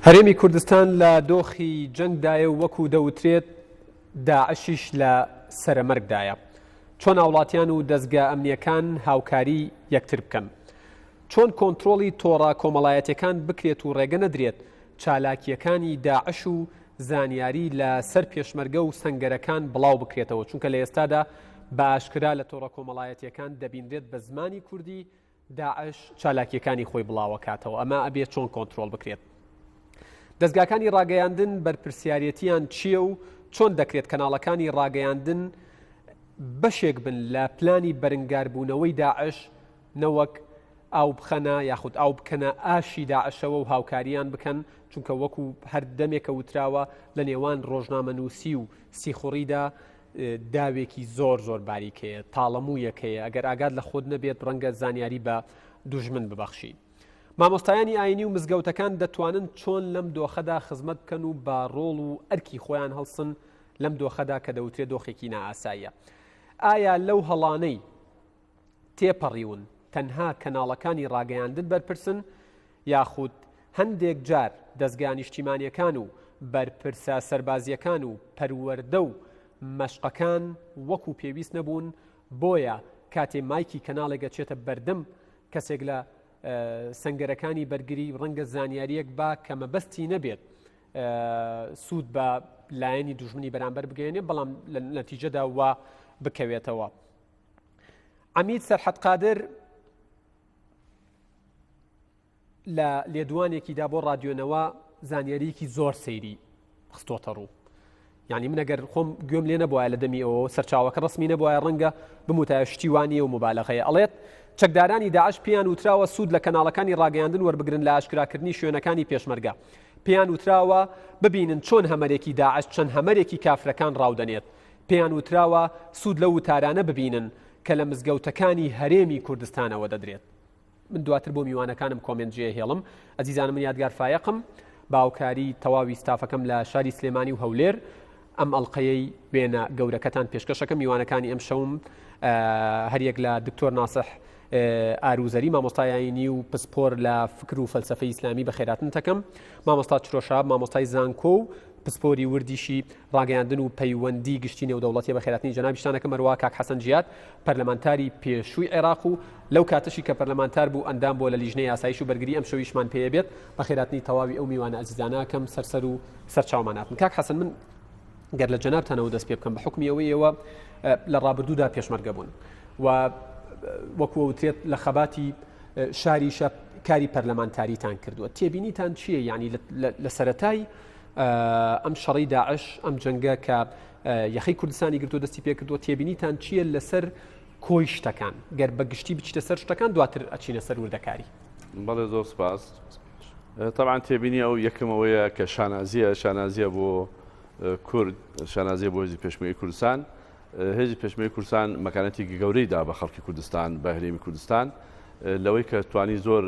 هەرێمی کوردستان لە دۆخی جەنگدایە و وەکو دەوترێت داعشیش لە سەرەمەرگدایە. چۆن هاوڵاتیان و دەزگا ئەمنیەکان هاوکاری یەکتر بکەن؟ چۆن کۆنترۆڵی تۆڕە کۆمەڵایەتیەکان بکرێت و ڕێگە نەدرێت چالاکیەکانی داعش و زانیاری لە سەر پێشمەرگە و سەنگەرەکان بڵاو بکرێتەوە چونکە لە ئێستادا بە ئاشکرا لە تۆڕە کۆمەڵایەتیەکان دەبینرێت بە زمانی کوردی داعش چالاکیەکانی خۆی بڵاوەکاتەوە ئەمە ئەبێ چۆن کۆنترۆڵ بکرێت؟ دەزگاکانی ڕاگەیاندن بەرپرسیارەتیان چییە و چۆن دەکرێت کەناڵەکانی ڕاگەیاندن بەشێک بن لە پلانی بەرنگاربوونەوەی داعش نەوەک ئاو بخەنە یاخود ئاو بکەنە ئاشی داعشەوە و هاوکاریان بکەن چونکە وەکو هەر دەمێکە وتراوە لە نێوان ڕۆژنامەنووسی و سیخوڕیدا داوێکی زۆر زۆر باریک هەیە، تاڵەموویەک هەیە، ئەگەر ئاگات لە خۆت نەبێت ڕەنگە زانیاری بە دوژمن ببەخشی. مامۆستایانی ئاینی و مزگەوتەکان دەتوانن چۆن لەم دۆخەدا خزمەت بکەن و بە ڕۆڵ و ئەرکی خۆیان هەڵسن لەم دۆخەدا کە دەوترێ دۆخێکی نائاساییە؟ ئایا لەو هەڵانەی تێپەڕیون تەنها کەناڵەکانی ڕاگەیاندن بەرپرسن یاخود هەندێک جار دەزگا نیشتیمانیەکان و بەرپرسە سەربازیەکان و پەروەردە و مەشقەکان وەکو پێویست نەبوون بۆیە کاتێ مایکی کەناڵێک ئەچێتە بەردەم کەسێک لە سەنگەرەکانی بەرگری ڕەنگە زانیاریەک با کە مەبەستی نەبێت سوود بە لایەنی دوژمنی بەرامبەر بگەێنێ بەڵام لە نەتیجەدا وا بکەوێتەوە. عەمید سەرحەد قادر لە لێدوانێکیدا بۆ ڕادیۆنەوە زانیاریەکی زۆر سەیری خستۆتە ڕوو یعنی من ئەگەر خۆم گوێم لێ نەبووایە لە دەمی ئەوە سەرچاوەکە ڕسمی نەبووایە ڕەنگە بموتایە شتی وانە و مبالغەیە ئەڵێت چەکدارانی داعش پێیان وتراوە سوود لە کەناڵەکانی ڕاگەیاندن وەربگرن لە ئاشکراکردنی شوێنەکانی پێشمەرگە پێیان وتراوە ببینن چۆن هەمەرێکی داعش چەند هەمەرێکی کافرەکان ڕاودەنێت پێیان وتراوە سوود لەو وتارانە ببینن کە لە مزگەوتەکانی هەرێمی کوردستانەوە دەدرێت. من دواتر بۆ میوانەکانم comment جێهێڵم. ئەزیزانم من یادگار فایەقم بە هاوکاری تەواوی ستافەکەم لە شاری سلێمانی و هەولێر ئەم ئەڵلقەیەی وێنە گەورەکەتان پێشکەشەکەم میوانەکانی ئەم شەوم هەریەک لە دکتۆر ناسح ئاروزەری مامۆستای ئاینی و پسپۆر لە فکر و فەلسفەی ئیسلامی بەخێراتن تەکەم مامۆستا چرۆشاب مامۆستای زانکۆ و پسپۆری وردیشی ڕاگەیاندن و پەیوەندی گشتی نێودەوڵەتیە بەخێراتنی جەنابیشتان ئەکەم هەروا کاک حەسەن جیاد پەرلەمانتاری پێشووی عێراق و لەو کاتەشی کە پەرلەمانتار بوو ئەندام بووە لە لیژنەی ئاسایش و بەرگری ئەم شەویشمان پێیە بێت بەخێراتنی تەواوی ئەو میوانە ئەزیزانە ئەکەم سەر سەر و سەر چاومان هاتن کاک حەسەن من گەر لە جەنابتانەوە دەست پێ بکەم بە حوکمی ئەوەی ئێوە لە ڕابردوودا پێشمەرگە بوون و وەکو ئەوترێت لە خەباتی شاریشە کاری پەرلەمانتاریتان کردووە تێبینیتان چییە یعنی لە سەتای ئەم شەڕی داعش ئەم جەنگە کە یەخەی کوردستانی گرتو دەستی پێکردووە تێبینیتان چییە لەسەر کۆی شتەکان گەر بە گشتی بچیتە سەر شتەکان دواتر ئەچینە سەر وردەکاری بەڵێ زۆر سپاس تەبعەن تێبینی ئەو یەکەم ئەوەیە کە شانازیە شانازیە بۆ کورد شانازیە بۆ هێزی پێشمەرگەی کوردستان هێزی پێشمەرگەی کوردستان مەکانەتێکی گەورەی دا بە خەڵکی کوردستان بە هەرێمی کوردستان لەوەی کە توانی زۆر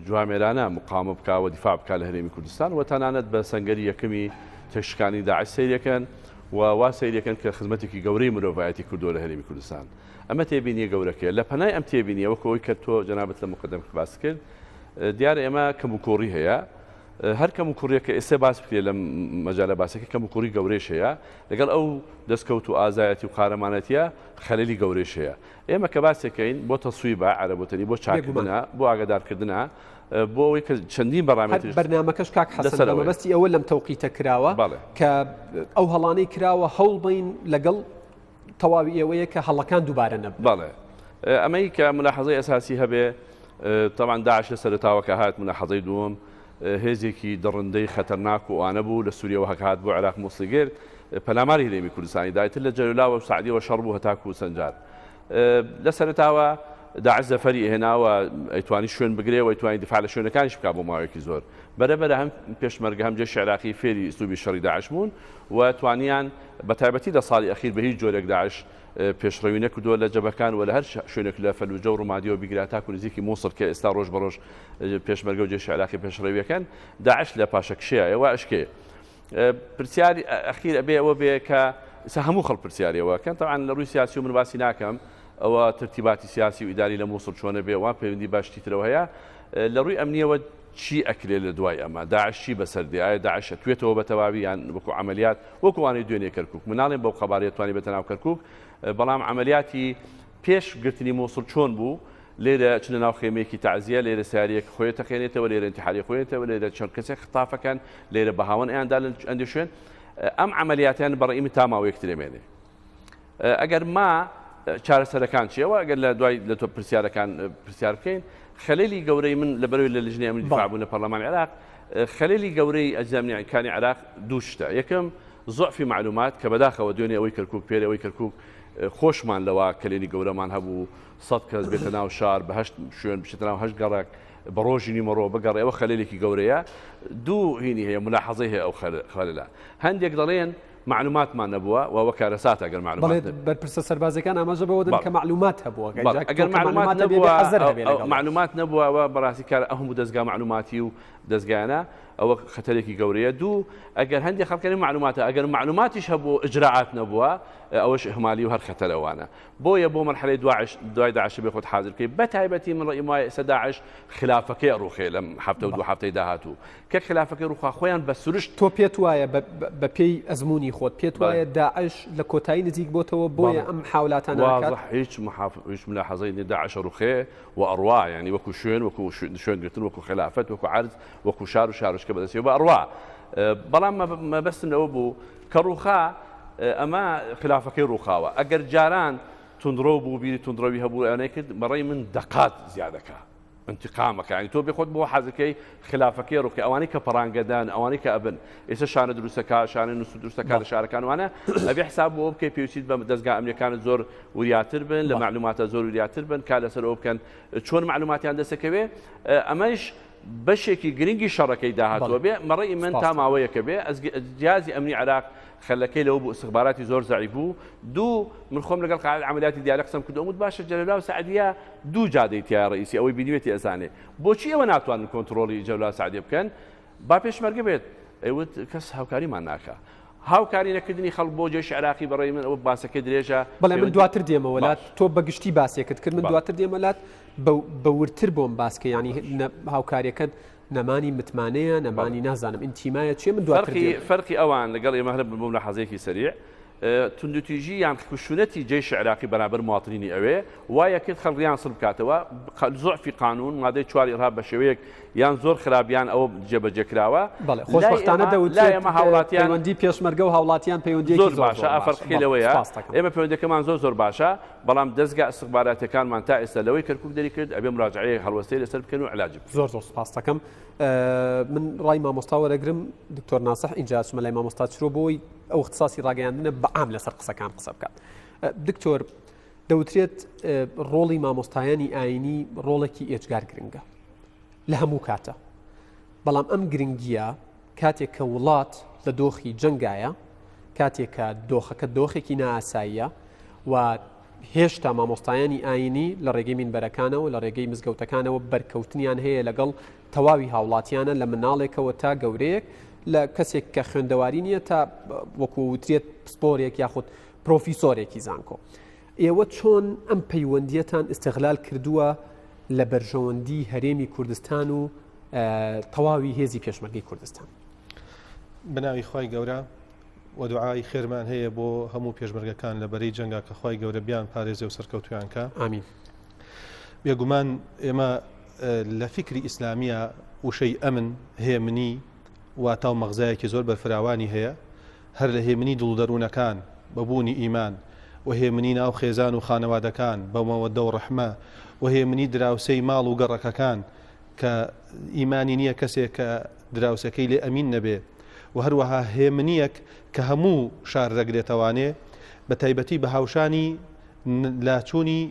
جوامێرانە مقاومە بکا و دیفاع بکا لە هەرێمی کوردستان و تەنانەت بە سەنگەری یەکەمی تێکشکانی داعش سەیرەکەن و وا سەیرەکەن کە خزمەتێکی گەورەی مرۆڤایەتی کردووە لە هەرێمی کوردستان ئەمە تێبینیە گەورەکەیە لە پەنای ئەم تێبینیە وەکو ئەوەی کە تۆ جەنابت لە مقدم باس کرد دیارە ئێمە کەموکوڕی هەیە هەر کەموکوڕیەک کە ئێستا باس بکرێت لەم مەجالە باسەکە کەموکوڕی گەورەیش هەیە لەگەڵ ئەو دەستکەوت و ئازایەتی و قارەمانەتیە خەلەلی گەورەیش هەیە ئێمە کە باسێکەین بۆ تەسویبە عەرەبوتەنی بۆ چاکردنە بۆ ئاگادارکردنە بۆ ئەوەی کە چەندین بەڕامێتر بەرنامەکەش کاک حەسەن بە مەبەستی ئەوە لەم تەوقیتە کراوە کە ئەو هەڵانەی کراوە هەوڵ بین لەگەڵ تەواوی ئێوەیە کە هەڵەکان دووبارە نەبن. بەڵێ ئەمەی کە ملاحەزەی ئەساسی هەبێ تەبعەن داعش لە سەرەتاوە کە هات ملاحەزەی دووەم هێزێکی دڕندەی خەتەرناک و ئەوانە بوو لە سووریەوە هەک هات بۆ عێراق مووسڵی گرت پەلاماری هەرێمی کوردستانی دا ئیتر لە جەلولاوە و سەعدیەوە شەڕ بوو هەتاکوو سەنجار لە سەرەتاوە داعش زەفەری ئەهێنا و ئەیتوانی شوێن بگرێ و ئەیتوانی دیفاع لە شوێنەکانیش بکا بۆ ماوەیەکی زۆر بەرە بەرە هەم پێشمەرگە هەم جێشی عێراقی فێری ئسلوبی شەڕی داعش بوون و توانیان بە تایبەتی لە ساڵی ئەخیر بە هیچ جۆرێک داعش پێشڕەوی نەکردووە لە جەبهەکان و لە هەر شوێنێک لە فەلوجە و ڕومادیەوە بیگرە تاکو نزیکی موسڵ کە ئێستا ڕۆژ بە ڕۆژ پێشمەرگە و جێشی عێراقی پێشڕەویەکەن داعش لە پاشەکشەیە وا ئەشکێ پرسیاری ئەخیر ئەبێ ئەوە بێ کە ئێستا هەموو خەڵک پرسیاری ئەوە کەن تەبعەن لە ڕووی سیاسی و من باسی ناکەم ئەوە ترتیباتی سیاسی و ئیداری لە موسڵ چۆنە بێ وان پەیوەندی بە شتی ترەوە هەیە لە ڕووی ئەمنیەوە. چی ئەکرێ لە دوای ئەمە؟ داعش چی بەسەر دێ؟ ئایا داعش ئەتوێتەوە بە تەواوی یان وەکو عەمەلیات وەکو وانەی دوێنێ کەرکوک؟ من ناڵێم بەو قەبارەیە توانی بێتە ناو کەرکوک، بەڵام عەمەلیاتی پێش گرتنی موسڵ چۆن بوو؟ لێرە ئەچنە ناو خێمەیەکی تەعزیە، لێرە سەیارەیەک خۆی تەقێنێتەوە، لێرە ئینتیحاری خۆیێتەوە، لێرە چەند کەسێک خطافەکەن، لێرە بە هاوەن ئەیاندا لە ئەندێ شوێن. ئەم عەمەلیاتیان بە ڕەئی من تا ماوەیەک تر ئەمێنێ. ئەگەر ما چارەسەرەکان چیەوە ئەگەر لە دوای لە تۆ پرسیارەکان پرسیار بکەین خەلێلی گەورەی من لە بەرەوەی لە لژنەی ئەمنی دیفاع بوون لە پەرلەمانی عێراق خەلێلی گەورەی ئەجزامنیەکانی عێراق دوو شتە یەکەم زۆفی معلومات کە بەداخەوە دوێنێ ئەوەی کەرکک پێرێ ئەوەی کەرکک خۆشمان لەوە کەلێنی گەورەمان هەبوو سەد کەس بێتە ناو شار بە هەشت شوێن بچێتە ناو هەشت گەڕەک بە ڕۆژی نیمەڕۆ بگەڕێ ئەوە خەلێلێکی گەورەیە دوو هینی هەیە ملاحەزەی هەیە ئەو خەلێلە هەندێک دەڵێن مەعلوماتمان نەبووە و ئەوە کارەساتە ئەگەر مەعلومات بەڵێ نەبێت. بەرپرسە سەربازیەکان ئاماژە بەوە دەن بەڵێ. کە مەعلومات هەبووە بەڵێ جا ئەگەر تۆ کە مەعلومات مەعلومات هەبێ نەبووە بێ حەزەر ئەو هەبێ ئەو لەگەڵ. مەعلومات نەبووە ئەوە بەڕاستی کار ئەو هەموو دەزگا مەعلوماتی و دەزگایانە ئەوە خەتەرێکی گەورەیە دوو ئەگەر هەندێک خەڵکەنی مەعلوماتە ئەگەر مەعلوماتیش هەبوو ئیجرائات نەبووە ئەوەش ئیهمالی و هەر خەتەرەوانە بۆیە بۆ مەرحەلەی دواعش دوای داعش بێ خۆت حازر بکەی بە تایبەتی من ڕەئیم وایە ئێستا داعش خلافەکەی ئەڕوخێ لەم هەفتە و دوو هەفتەی داهاتوو کە خلافەکەی ڕوخا خۆیان بە سروشت تۆ پێت وایە بە پێی ئەزموونی خۆت پێت وایە داعش لە کۆتایی نزیک بۆتەوە بۆیە ئەم محاولاتانە ئەکات؟ واضح هیچ محاف هیچ ملاحەزەی نیە داعش ئەڕوخێ و ئەڕوا یانی وەکو شوێن وەکو شوێن گرتن وەکو خلافەت وەکو عەرز وەکو شار و شارۆچکە بەدەستیەوە بە ئەڕوا بەڵام مەبەستم لەوە بوو کە ڕووخا ئەمە خلافەکەی ڕووخاوە ئەگەر جاران توندڕەو بوو بیری توندڕەوی هەبوو ئەوانەی کرد بەڕێی من دەقات زیادەکە انتقامەکە یانی تۆ بێ خۆت بۆ حەزەکەی خلافەکەی ڕووخی ئەوانەی کە پەڕانگەدان ئەوانەی کە ئەبن ئێستا شانە دروستەکە شانە نووس دروستەکە لە شارەکان وانە ئەبێ حساب بۆ بکەی پێویستیت بە دەزگا ئەمنیەکانت زۆر وریاتر بن لە معلوماتە زۆر وریاتر بن کار لەسەر ئەوە بکەن چۆن معلوماتیان دەستەکەوێ ئەمەش بەشێکی گرنگی شەڕەکەی داهاتووە بێ مەڕی من تا ماوەیەکە بێ جیازی ئەمنی عراق خەلەکەی لەوە بوو ئیستخباراتی زۆر زەعیف بوو دوو من خۆم لەگەڵ قائد عەمەلیاتی دیالە قسەم کردو ئەم وت باشە جەلەولا و سەعدیە دوو جادەی تیایە ڕئیسی ئەوەی بینیوێتی ئەزانێ بۆچی ئێوە ناتوانن کۆنتڕۆڵی جەلەولا سەعدیە بکەن با پێشمەرگە بێت ئەیوت کەس هاوکاریمان ناکا هاوکاری نەکردنی خەڵک بۆ جێش عراقی بەڕێی من ئەوە باسەکەی درێژە بەڵێ من دواتر دێمەوە لات تۆ بەگشتی باسێکت کرد من دواتر دێمە لات بە وردتر بۆم باسکە ینی هاوکاریەکەت نەمانی متمانەیە نەمانی نازانم ئینتیمایە چیە من دواتر فەرقی فەرقی ئەوان لەگەڵ ئێمە هەر بۆ ملاحەزەیەکی سەریع توندوتیژی یان خشونەتی جەیش عێراقی بەرامبەر مواطنینی ئەوێ وایە کرد خەڵک ڕیان سڵ بکاتەوە زۆعفی قانون مادەی چوار ئیرهاب بە شێوەیەک یان زۆر خراپ یان ئەوە جێبەجێ کراوە بەڵێ خۆشبەختانە دەوترێت ئێمە هاوڵاتیان پەیوەندی پێشمەرگە و هاوڵاتیان پەیوەندییەکی زۆر باشە فەرقی لەوەیە ئێمە پەیوەندەکەمان زۆر زۆر باشە بەڵام دەزگا ئیستخباراتیەکانمان تا ئێستا لەوەی کەرکوک دەری کرد ئەبێ مراجعەیەک هەڵوەستەی لەسەر بکەن و علاجی بکەن. زۆر زۆر سوپاست دەکەم من ڕای مامۆستا وەرەگرم دکتۆر ناسح ئینجا ئەچمە لای مامۆستا چرۆ بۆی ئەو اختصاصی ڕاگەیاندنە بە عام لەسەر قسەکان قسە بکات دکتۆر دەوترێت ڕۆڵی مامۆستایانی ئاینی ڕۆڵێکی ئێجگار گرنگە لە هەموو کاتە بەڵام ئەم گرنگیە کاتێک کە وڵات لە دۆخی جەنگایە، کاتێک کە دۆخەکە دۆخێکی نائاساییە و هێشتا مامۆستایانی ئایینی لە ڕێگەی مینبەرەکانەوە، لە ڕێگەی مزگەوتەکانەوە بەرکەوتنیان هەیە لەگەڵ تەواوی هاوڵاتیانە لە مناڵێکەوە تا گەورەیەک، لە کەسێک کە خوێندەواری نییە تا وەکو وترێت پسپۆرێک یاخود پرۆفیسۆرێکی زانکۆ. ئێوە چۆن ئەم پەیوەندییەتان ئیستغلال کردووە لە بەرژەوەندی هەرێمی کوردستان و تەواوی هێزی پێشمەرگەی کوردستان؟ بەناوی خوای گەورە و دوعای خێرمان هەیە بۆ هەموو پێشمەرگەکان لە بەرەی جەنگا کە خوای گەورە بیان پارێزێ و سەرکەوتویان کە. ئامین. بێگومان ئێمە لە فیکری ئیسلامیە وشەی ئەمن، هێمنی، واتا و مەغزایەکی زۆر بەرفراوانی هەیە، هەر لە هێمنی دڵ و دەروونەکان بە بوونی ئیمان، و هێمنی ناو خێزان و خانەوادەکان بە مەوەدە و ڕەحمە، و هێمنی دراوسێی ماڵ و گەڕەکەکان کە ئیمانی نییە کەسێک کە دراوسێکەی لێ ئەمین نەبێ و هەروەها هێمنییەک کە هەموو شار دەگرێتەوانێ بە تایبەتی بە هاوشانی لاچوونی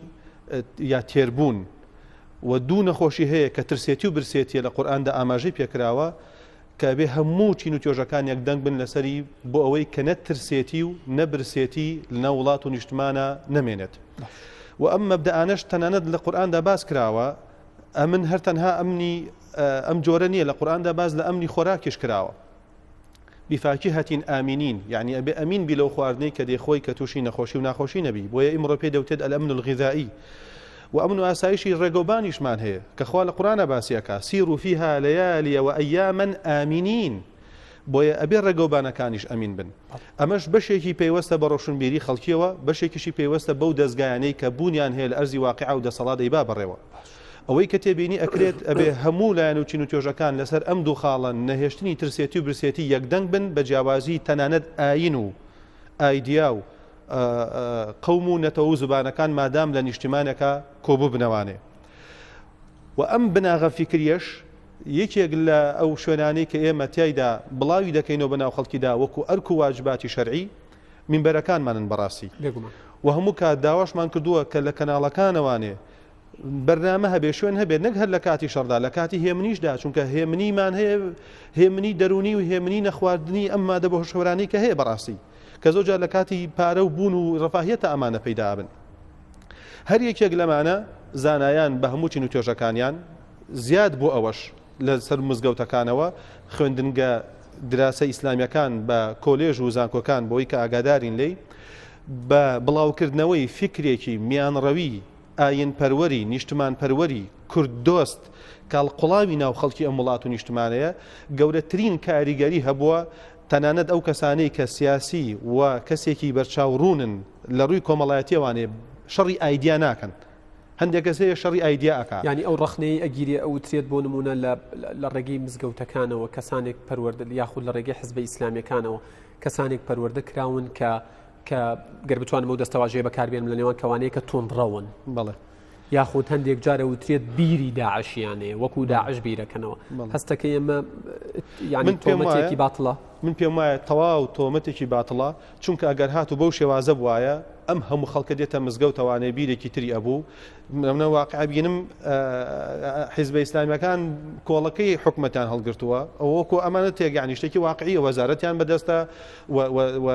یا تێربوون و دوو نەخۆشی هەیە کە ترسێتی و برسێتیە لە قورئاندا ئاماژەی پێکراوە کە ئەبێ هەموو چین و توێژەکان یەکدەنگ بن لەسەری بۆ ئەوەی کە نە ترسێتی و نە برسێتی لەناو وڵات و نیشتمانە نەمێنێت و ئەم مەبدەئانەش تەنانەت لە قورئاندا باس کراوە ئەمن هەر تەنها ئەمنی ئەم جۆرە نییە لە قورئاندا باس لە ئەمنی خۆراکیش کراوە بفاکهة آمنین یعنی ئەبێ ئەمین بی لەو خواردنەی کە دەیخۆی کە تووشی نەخۆشی و ناخۆشی نەبی بۆیە ئیمڕۆ پێی دەوتێت الامن الغذائی. و ئەمن و ئاسایشی ڕێگەوبانیشمان هەیە کە خوا لە قورئانا باسی ئەکا، سیروا فیها لیالی و ایاما آمنین، بۆیە ئەبێ ڕێگەوبانەکانیش ئەمین بن. ئەمەش بەشێکی پەیوەستە بە ڕۆشنبیری خەڵکیەوە، بەشێکیشی پەیوەستە بەو دەزگایانەی کە بوونیان هەیە لە ئەرزی واقیع و دەسەڵات ئەیبا بەڕێوە. ئەوەی کە تێبینی ئەکرێت ئەبێ هەموو لایەن و چین و توێژەکان لەسەر ئەم دوو خاڵە نەهێشتنی ترسێتی و برسێتی یەکدەنگ بن بە جیاوازی تەنانەت ئایین و ئایدیا و قەوم و نەتەوە و زبانەکان مادام لە نیشتیمانێکا کۆببنەوانێ و ئەم بناغە فیکریەش یەکێک لە ئەو شوێنانەی کە ئێمە تیایدا بڵاوی دەکەینەوە بە ناو خەڵکیدا وەکو ئەرک و واجباتی شەرعی مینبەرەکانمانن بەڕاستی و هەموو کات داواشمان کردووە کە لە کەناڵەکانەوانێ بەرنامە هەبێ شوێن هەبێت نەک هەر لە کاتی شەڕدا لە کاتی هێمنیشدا چونکە هێمنیمان هەیە هێمنی دەرونی و هێمنی نەخواردنی ئەم مادە بە هۆشەوەرانەی کە هەیە بەڕاستی کە زۆر جار لە کاتی پارە و بوون و ڕەفاهیەتە ئەمانە پەیدا بن هەر یەکێک لەمانە زانایان بە هەموو چین و توێژەکانیان زیاد بۆ ئەوەش لە سەر مزگەوتەکانەوە خوێندنگە دراسە ئیسلامیەکان بە کۆلێژ و زانکۆکان بۆی کە ئاگادارین لێی بە بڵاوکردنەوەی فیکرێکی میانڕەوی ئایینپەروەری، نیشتمانپەروەری، کورددۆست کە هەڵقوڵاوی ناو خەڵکی ئەم وڵات و نیشتمانەیە، گەورەترین کاریگەری هەبووە، تەنانەت ئەو کەسانەی کە سیاسی و کەسێکی بەرچاوڕوونن لە ڕووی کۆمەڵایەتییەوانێ شەڕی ئایدیا ناکەن. هەندێک کەس هەیە شەڕی ئایدیا ئەکا. یانی ئەو ڕەخنەیەی ئەگیرێ ئەوترێت بۆ نموونە لە لە ڕێگەی مزگەوتەکانەوە کەسانێک پەروەردە یاخود لە ڕێگەی حزبە ئیسلامییەکانەوە کەسانێک پەروەردە کراون کە کە گەر بتوانم ئەو دەستەواژەیە بەکاربێنم لە نێوان کەوانەیە کە توندڕەون بەڵێ یاخود هەندێک جارە وترێت بیری داعشیانەیە وەکو داعش بیرەکەنەوە هەستەکە ئێمە یعنی تۆمەتێکی باتڵە من پێم وایە تەواو تۆمەتێکی باتڵە چونکە ئەگەر هاتوو بەو شێوازە بوایە ئەم هەموو خەڵکە دێتە مزگەوتەوانێ بیرێکی تری ئەبوو منە واقع بینم حیزبە ئیسلامیەکان کۆڵەکەی حکومەتیان هەڵگرتووە ئەوە وەکو ئەمانە تێگەیانی شتێکی واقعیە وەزارەتیان بەدەستە و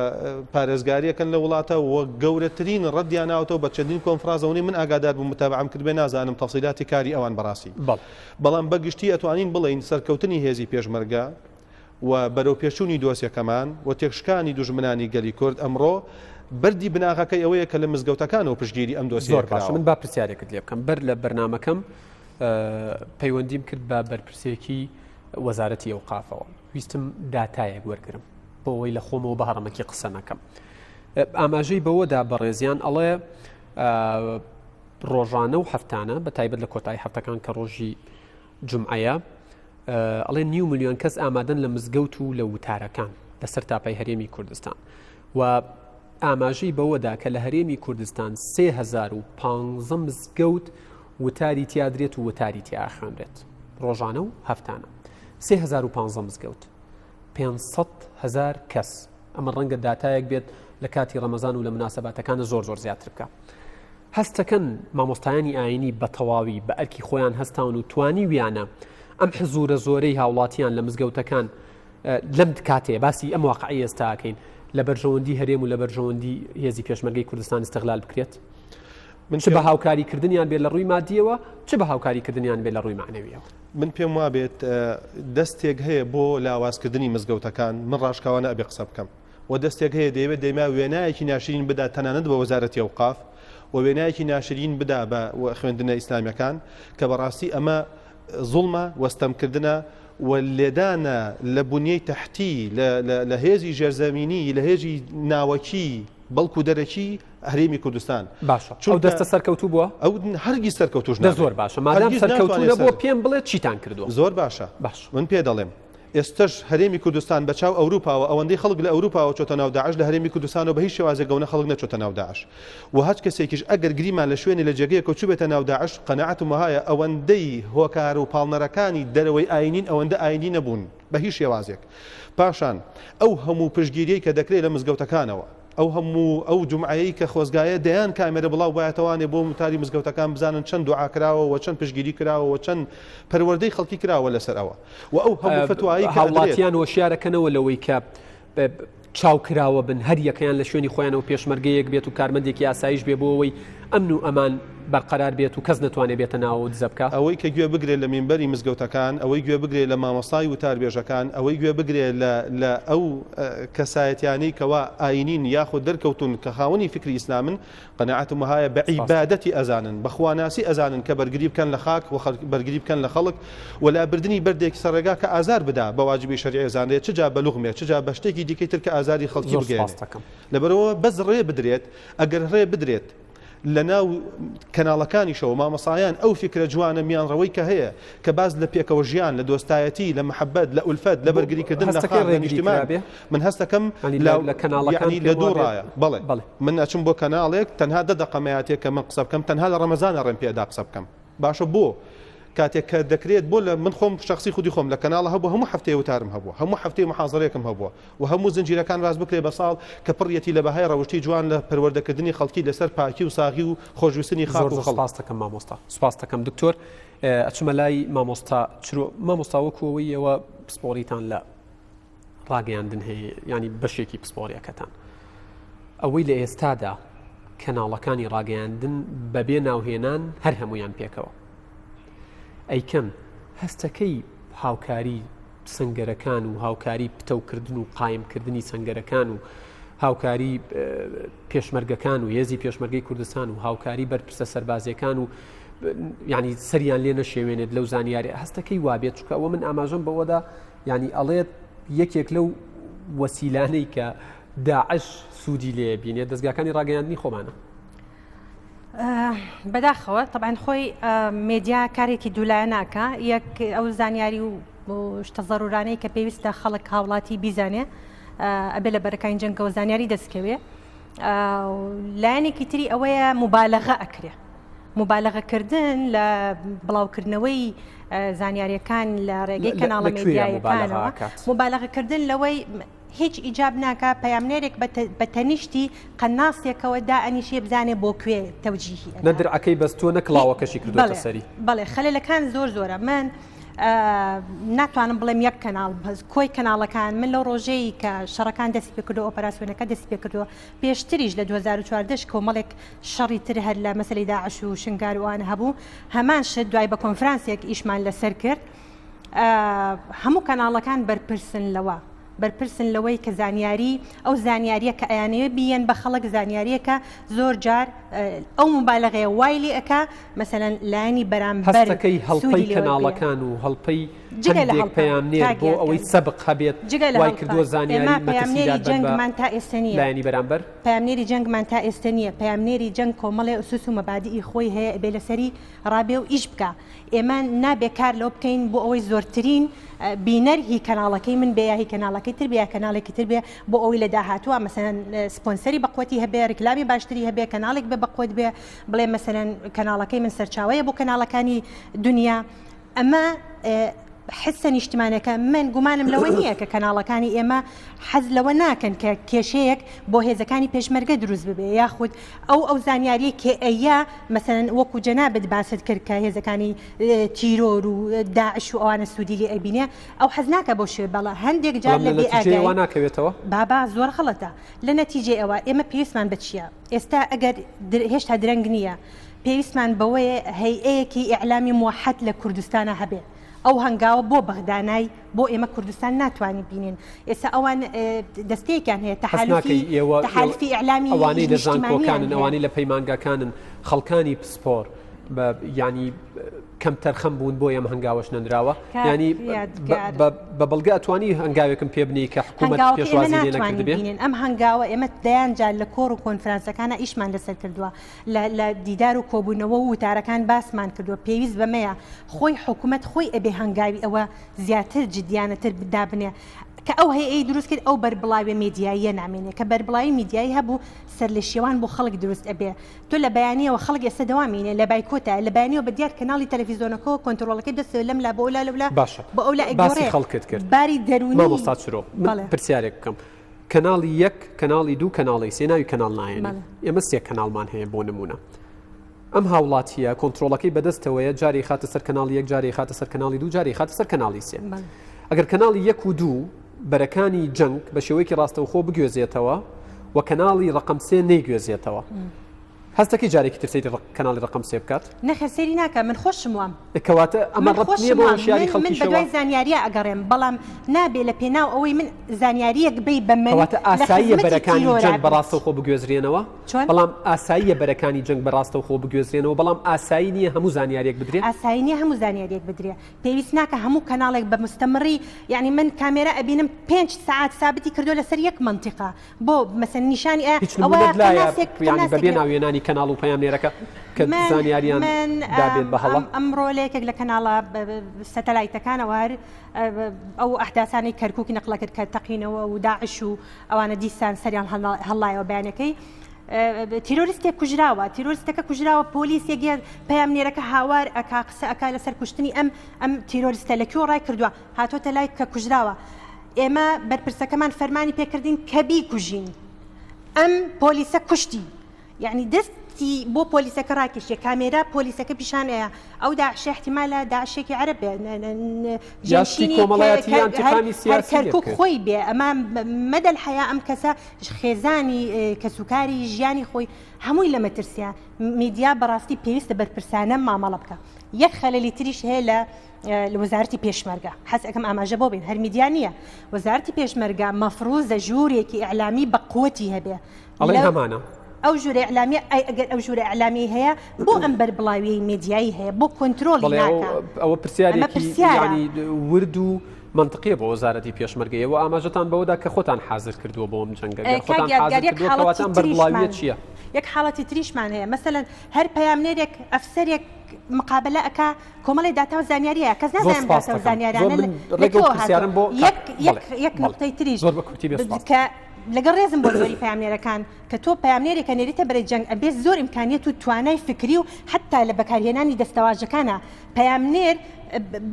پارێزگاریەکەن لە وڵاتە و گەورەترین ڕەدیان ناوەتەوە بە چەندین کۆنفرانس ئەوەی من ئاگادار بووم متابعەم کردبێ نازانم تەفسیلاتی کاری ئەوان بەڕاستی بەڵام بە گشتی ئەتوانین بڵێین سەرکەوتنی هێزی پێشمەرگە و بەرەوپێشچوونی دۆسیەکەمان و تێکشکانی دوژمنانی گەلی کورد ئەمڕۆ بەردی بناغەکەی ئەوەیە کە لە مزگەوتەکانەوە پشتگیری ئەم دۆسیەیە زۆر باشە کراوە. من با پرسیارێکت لێ بکەم بەر لە بەرنامەکەم پەیوەندیم کرد بە بەرپرسێکی وەزارەتی ئەوقافەوە ویستم داتایەک وەرگرم بۆ ئەوەی لە خۆمەوە بە هەڕەمەکی قسە نەکەم ئاماژەی بەوەدا بەڕێزیان ئەڵێ ڕۆژانە و هەفتانە بە تایبەت لە کۆتایی هەفتەکان کە ڕۆژی جومعەیە ئەڵێ نیو ملیۆن کەس ئامادەن لە مزگەوت و لە وتارەکان لە سەرتاپای هەرێمی کوردستان و ئاماژەی بەوەدا کە لە هەرێمی کوردستان 3015 مزگەوت وتاری تیادرێت و وتاری تیا خوێنرێت ڕۆژانە و هەفتانە 3015 مزگەوت 500 هزار کەس ئەمە ڕەنگە داتایەک بێت لە کاتی ڕەمەزان و لە مناسباتەکانە زۆر زۆر زیاتر بکە هەستەکەن مامۆستایانی ئاینی بە تەواوی بە ئەرکی خۆیان هەستاون و توانیویانە ئەم حزوورە زۆرەی هاوڵاتیان لە مزگەوتەکان لەم کاتەیە باسی ئەم واقعی ئێستاکەین لە بەرژەوەندی هەرێم و لە بەرژەوەندی هێزی پێشمەرگەی کوردستان استغلال بکرێت من چ بە هاوکاری کردنیان بێت لە ڕووی مادیەوە چ بە هاوکاری کردنیان بێت لە ڕووی معنەویەوە من پێم وابێت دەستێک هەیە بۆ لاوازکردنی مزگەوتەکان من ڕاشکاوانە ئەبێ قسە بکەم و دەستێک هەیە دەیەوێت دەیما وێنایەکی ناشرین بدا تەنانەت بە وەزارەتی ئەوقاف و وێنایەکی ناشرین بدا بە خوێندنە ئیسلامیەکان کە بەڕاستی ئەمە زوڵمە و ستەمکردنە و لێدانە لە بنیەی تەحتی لە هێزی ژێرزەمینی لە هێزی ناوەکی بەڵکو دەرەکی هەرێمی کوردستان باشە ئەو دەستە سەرکەوتوو بووە ئەو هەرگیز سەرکەوتوش نابێت زۆر باشە مادام سەرکەوتوو نەبووە پێم بڵێ چیتان کردووە زۆر باشە باش من پێ دەڵێم ئێستەش هەرێمی کوردستان بە چاو ئەوروپاوە ئەوەندەی خەڵک لە ئەوروپاوە چۆتە ناو داعش لە هەرێمی کوردستانەوە بە هیچ شێوازێک گەونە خەڵک نەچۆتە ناو داعش و هەچ کەسێکیش ئەگەر گریمان لە شوێنێ لە جێگەیەکەوە چوبێتە ناو داعش قەناعەتم وەهایە ئەوەندەی هۆکار و پاڵنەرەکانی دەرەوەی ئاینین ئەوەندە ئاینی نەبوون بە هیچ شێوازێک پاشان ئەو هەموو پشتگیریەی کە دەکرێت لە مزگەوتەکانەوە ئەو هەموو ئەو جومعەیەی کە خۆزگایە دەیان کامێرە بڵاو بایەتەوانێ بۆ متاری مزگەوتەکان بزانن چەند دوعا کراوە و چەند پشتگیری کراوە و چەند پەروەردەی خەڵکی کراوە لەسەر ئەوە و ئەو هەموو فتوایی کە ئەدرێت. هاوڵاتیان هۆشیارەکەنەوە لەوەی کە چاو کراوە بن هەر یەکەیان لە شوێنی خۆیانەوە پێشمەرگەیەک بێت و کارمەندێکی ئاسایش بێ بۆ ئەوەی ئەمن و ئەمان. بەرقەرار بێت و کەس نەتوانێت بێتە ناوەوە و دزە بکا؟ ئەوەی کە گوێ بگرێت لە مینبەری مزگەوتەکان، ئەوەی گوێ بگرێت لە مامۆستای وتاربێژەکان، ئەوەی گوێ بگرێت لە لە ئەو کەسایەتیانەی کەوا ئاینین یاخود دەرکەوتوون کە خاوەنی فیکری ئیسلامن، قەناعەتم وەهایە بە عیبادەتی ئەزانن، بە خواناسی ئەزانن کە بەرگری بکەن لە خاک و بەرگری بکەن لە خەڵک و لابردنی بەردێک سەر ڕێگا کە ئازار بدا بە واجبی شەرعی ئەزانرێت چ جا بە لوغمێ چ جا بە شتێکی دیکەی تر کە ئازاری خەڵکی زۆر بگەیەنێ. سوپاست دەکەم. لەبەرئەوە بەس ڕێ بدرێت، ئەگەر ڕێ بدرێت لە ناو کەناڵەکانیشەوە مامۆستایان ئەو فیکرە جوانە میانڕەوەی کە هەیە کە باس لە پێکەوە ژیان، لە دۆستایەتی، لە مەحەبەت، لە ئولفەت، لە بەرگریکردن لە هەستەکەی خاک، لە ڕێگری نیشتیمان، کرابێ؟ من هەستەکەم یانی لە لە کەناڵەکان یەعنی لە پێم دوو وابێت ڕایە بەڵێ بەڵێ. من ئەچم بۆ کەناڵێک تەنها دە دەقەم ئەیاتێ کە من قسە بکەم تەنها لە ڕەمەزانا ڕێم پێ ئەدا قسە بکەم باشە بۆ؟ کاتێک کە دەکرێت بۆ لە من خۆم شەخسی خودی خۆم لە کەناڵە هەبوو هەموو هەفتەیە وتارم هەبووە هەموو هەفتەیە محازەرەیەکم هەبووە و هەموو زنجیرەکان باس بکرێت بە ساڵ کە پڕیەتی لە بەهای ڕەوشتی جوان لە پەروەردەکردنی خەڵکی لەسەر پاکی و ساغی و خۆشویستنی زۆر خاک و زۆر خەڵک. سپاست دەکەم مامۆستا. سپاست دەکەم دکتۆر. ئەچمە لای مامۆستا چرۆ. مامۆستا وەکو ئەوەی ئێوە پسپۆڕیتان لە ڕاگەیاندن هەیە یانی بەشێکی پسپۆڕیەکەتان ئەوەی لە ئێستادا کەناڵەکانی ڕاگەیاندن بەبێ ناوهێنان هەر هەمویان پێکەوە ئەیکەن هەستەکەی هاوکاری سنگەرەکان و هاوکاری پتەوکردن و قایمکردنی سنگەرەکان و هاوکاری پێشمەرگەکان و هێزی پێشمەرگەی کوردستان و هاوکاری بەرپرسە سەربازیەکان و ینی سەریان لێ نەشێوێنێت لەو زانیاری هەستەکەی وابێت چکە ئەوە من ئاماژەم بەوەدا ینی ئەڵێت یەکێک لەو وەسیلانەی کە داعش سوودی لێ بینێت دەستگاکانی ڕاگەیاندنی خۆمانە. بەداخەوە تەبعەن خۆی مێدیا کارێکی دوولایەناکە یەک ئەو زانیاری و شتە زەرورانەی کە پێویستە خەڵک هاوڵاتی بیزانێ ئەبێ لە بەرەکانی جەنگەوە زانیاری دەستکەوێ لایەنێکی تری ئەوەیە مبالغە ئەکرێ مبالغەکردن لە بڵاوکردنەوەی زانیاریەکان لە ڕێگەی کەناڵە میدیایەکانەوە مبالغەکردن لەوەی هیچ ئیجاب ناکا پەیامنێرێک بە تەنیشتی قەناسێکەوە دائەنیشێ بزانێ بۆ کوێ تەوجیهی ئەکا. نە درعەکەی بەستووە نە کڵاوەکەشی کردۆتە سەری. بەڵێ خەلەلەکان زۆر زۆرە من ناتوانم بڵێم یەک کەناڵ بەس کۆی کەناڵەکان من لەو ڕۆژەی کە شەڕەکان دەستی پێکردو ئۆپەراسیۆنەکە دەستی پێکردووە پێشتریش لە 2014 کۆمەڵێک شەڕی تر هەر لە مەسەلەی داعش و شنگار و ئەوانە هەبوو هەمان شت دوای بە کۆنفرانسێک ئیشمان لەسەر کرد هەموو کەناڵەکان بەرپرسن لەوە بەرپرسن لەوەی کە زانیاری ئەو زانیاریە کە ئەیانەوێ بیەن بە خەڵک زانیاریەکە زۆر جار ئەو مبالغەیە وای لێ ئەکا مەسەلەن لایەنی بەرامبەر هەستەکەی هەڵپەی سوودی لێ وەرگرێ. کەناڵەکان و هەڵپەی جگە لە هەندێک هەڵپە پەیامنێر کاک بۆ ئەوەی یادگار سەبق هەبێت جگە لە وای هەڵپە کردووە زانیاری ئێمە پەیامنێری مەترسیدار بن بە جەنگمان تا ئێستە نییە لایەنی بەرامبەر؟ پەیامنێری جەنگمان تا ئێستە نییە پەیامنێری جەنگ کۆمەڵێ ئوسوس و مەبادیئی خۆی هەیە ئەبێ لەسەری ڕابێ و ئیش بکا ئێمە نابێ کار لەوە بکەین بۆ ئەوەی زۆرترین بینەر هی کەناڵەکەی من بێ یا هی کەناڵەکەی تر بێ یا کەناڵێکی تر بێ بۆ ئەوەی لە داهاتووە مەسەلەن سپۆنسەری بەقوەتی هەبێ ریکلامی باشتری هەبێ کەناڵێک بێ بەقوەت بێ بڵێ مەسەلەن کەناڵەکەی من سەرچاوەیە بۆ کەناڵەکانی دنیا ئەمە حسە نیشتمانەکە من گومانم لەوە نییە کە کەناڵەکانی ئێمە حەز لەوە ناکەن کە کێشەیەک بۆ هێزەکانی پێشمەرگە دروست ببێ یاخود ئەو ئەو زانیاریە کێ ئەیە مەسەلەن وەکو جەنابت باست کرد کە هێزەکانی تیرۆر و داعش و ئەوانە سوودی لێ ئەبینێ ئەو حەز ناکە بۆ شوێ بەڵا هەندێک جار بەڵام لە لە نەتیجەی وا بێئاگایی ناکەوێتەوە؟ بابا زۆر غەڵەتە لە نەتیجەی ئەوە ئێمە پێویستمان بە چییە ئێستا ئەگەر هێشتا درەنگ نییە پێویستمان بەوەیە هەیئەیەکی ئیعلامی موەحەد لە کوردستانا هەبێ ئەو هەنگاوە بۆ بەغدا نای بۆ ئێمە کوردستان ناتوانین بینێن ئێستا ئەوان دەستەیەکیان هەیە هەست تەحالفی ناکەی ئێوە تەحالفی ئیعلامی ئەوانەی لە نیشتیمانیان زانکۆکانن هەیە. ئەوانەی لە پەیمانگاکانن خەڵکانی پسپۆر بە یانی کەمتەرخەم بوون بۆ ئەم هەنگاوەش نەنراوە کاک یانی یادگار بە بەڵگە ئەتوانی هەنگاوێکم پێ بنێی کە حکوومەت هەنگاوەکە ئێمە پێشوازی لێ ناتوانین نەکردبێ؟ بینین ئەم هەنگاوە ئێمە دەیان جار لە کۆڕ و کۆنفرانسەکانا ئیشمان لەسەر کردووە لە لە دیدار و کۆبوونەوە و وتارەکان باسمان کردووە پێویست بەمەیە خۆی حکومەت خۆی ئەبێ هەنگاوی ئەوە زیاتر جدیانەتر دابنێ کە ئەو هەیئەی دروست کرد ئەو بەربڵاویە مێدیاییە نامێنێ کە بەربڵاوی میدیایی هەبوو سەرلێشێوان بۆ خەڵک دروست ئەبێ تۆ لە بەیانیەوە خەڵک ئێستا دەوامی نیە لە بایکۆتە لە بەیانیەوە بە دیار کەناڵی تەلەفیزۆنەکەوە کۆنترۆڵەکەی دەستەوە لەم لا بۆ ئەولا لەولا باشە بۆ ئەولا باسی ئەگۆڕێ خەڵکت کرد باری دەروونی مامۆستا چرۆ من بەڵێ. پرسیارێک بکەم کەناڵی یەک کەناڵی دوو کەناڵی سێ ناوی کەناڵ ناهێنین بەڵێ. ئێمە سێ کەناڵمان هەیە بۆ نمونە ئەم هاوڵاتیە کۆنترۆڵەکەی بەدەستەوەیە جارێ خاتە سەر کەناڵی یەک جارێ خاتە سەر کەناڵی دوو جارێ خاتە سەر کەناڵی سێ بەڵێ. ئەگەر کەناڵی یەک و دوو بەرەکانی جەنگ بە شێوەیەکی ڕاستەوخۆ بگوێزێتەوە و کەناڵی ڕقم سێ نەیگوێزێتەوە. هەستەکەی جارێکی تر سەیری کەناڵی ڕەقەم سێ بکات؟ نەخێر سەیری ناکا من خۆشم وام. کەواتە ئەمە من ڕەبت نییە خۆشم بە وام هۆشیاری من من خەڵکیشەوە؟ بەدوای زانیاریا ئەگەڕێم بەڵام نابێ لە پێناو ئەوەی من زانیاریەک بەی بە من کەواتە لە ئاساییە خزمەتی بەرەکانی تیرۆرا جەنگ بە بیت. ڕاستەوخۆ بگوێزرێنەوە؟ چۆن؟ بەڵام ئاساییە بەرەکانی جەنگ بە ڕاستەوخۆ بگوێزرێنەوە بەڵام ئاسایی نییە هەموو زانیاریەک بدرێ؟ ئاسایی نییە هەموو زانیاریەک بدرێ پێویست ناکا هەموو کەناڵێک بە مستەمڕی یانی من کامێرا ئەبینم پێنج سەعات سابتی کردوە لەسەر یەک مەنتیقە بۆ مەسەن نیشانی ئە هیچ ئەوە نمونەت لایە قەناسێک یانی قەناسێک بەبێ لە ناوێنانی کەناڵ و پەیامنێرەکە کە من زانیاریان من دابێت بە هەڵە؟ ئەم ئەمڕۆ لە یەکێک لە کەناڵە سەتەلایتەکانەوە هەر ئەو ئەحداسانەی کەرکووکی نەقلە کرد کە تەقینەوە و داعش و ئەوانە دیسان سەریان هەڵلایەوە بەیانەکەی تیرۆریستێک کوژراوە تیرۆریستەکە کوژراوە پۆلیسێک پەیامنێرەکە هاوار ئەکا قسە ئەکا لەسەر کوشتنی ئەم ئەم تیرۆریستە لە کوێ ڕای کردووە هاتۆتە لای کە کوژراوە ئێمە بەرپرسەکەمان فەرمانی پێکردین کە بیکوژین ئەم پۆلیسە کوشتی یعنی دەستی بۆ پۆلیسەکە ڕاکێشێ کامێرا پۆلیسەکە پیشان ئەیە ئەو داعشە احتیمالە داعشێکی عەرەب بێ جێنشینی کۆمەڵایەتی یان انتقامی سیاسی کەرکوک خۆی بێ ئەمە مەدەل حەیا ئەم کەسە خێزانی کەسوکاری ژیانی خۆی هەمووی لە مەترسیە میدیا بەڕاستی پێویستە بەرپرسانە مامەڵە بکە یەک خەلەلی تریش هەیە لە لە وەزارەتی پێشمەرگە حەز ئەکەم ئاماژە بۆ بین هەر میدیا نییە وەزارەتی پێشمەرگە مەفروزە ژوورێکی ئیعلامی بە قوتی هەبێ ئەڵێ هەمانە ئەو ژوورە ئیعلامیە ئەی ئەگەر ئەو ژوورە ئیعلامی هەیە بۆ ئەم بەربڵاویەی مێدیایی هەیە بۆ کۆنترۆڵی ناکا ئەوە پرسیارێکی یانی ورد و منطقیە بۆ وەزارەتی پێشمەرگە ئێوە ئاماژەتان بەوەدا کە خۆتان حازر کردووە بۆ ئەم جەنگە گەر خۆتان حازر کردووە کەواتە ئەم بەربڵاویە چییە؟ یەک حاڵەتی تریشمان هەیە مەسەلەن هەر پەیامنێرێک ئەفسەرێک مقابلە ئەکا کۆمەڵی داتا و زانیاری هەیە کەس زۆر نازانم سپاس داتا و دەکەم. زانیارانە زۆر لە من لە ڕێگە و کوێوە پرسیارم هاتووە بۆ یەک کاک یەک بەڵێ یەک بەڵێ نوقتەی تریش زۆر بە کورتی بێ سپاس کە لەگەڵ ڕێزم بۆ زۆری پەیامنێرەکان کە تۆ پەیامنێرێکە نێریتە بەرەی جەنگ ئەبێ زۆر ئیمکانیەت و توانای فکری و حەتا لە بەکارهێنانی دەستەواژەکانا پەیامنێر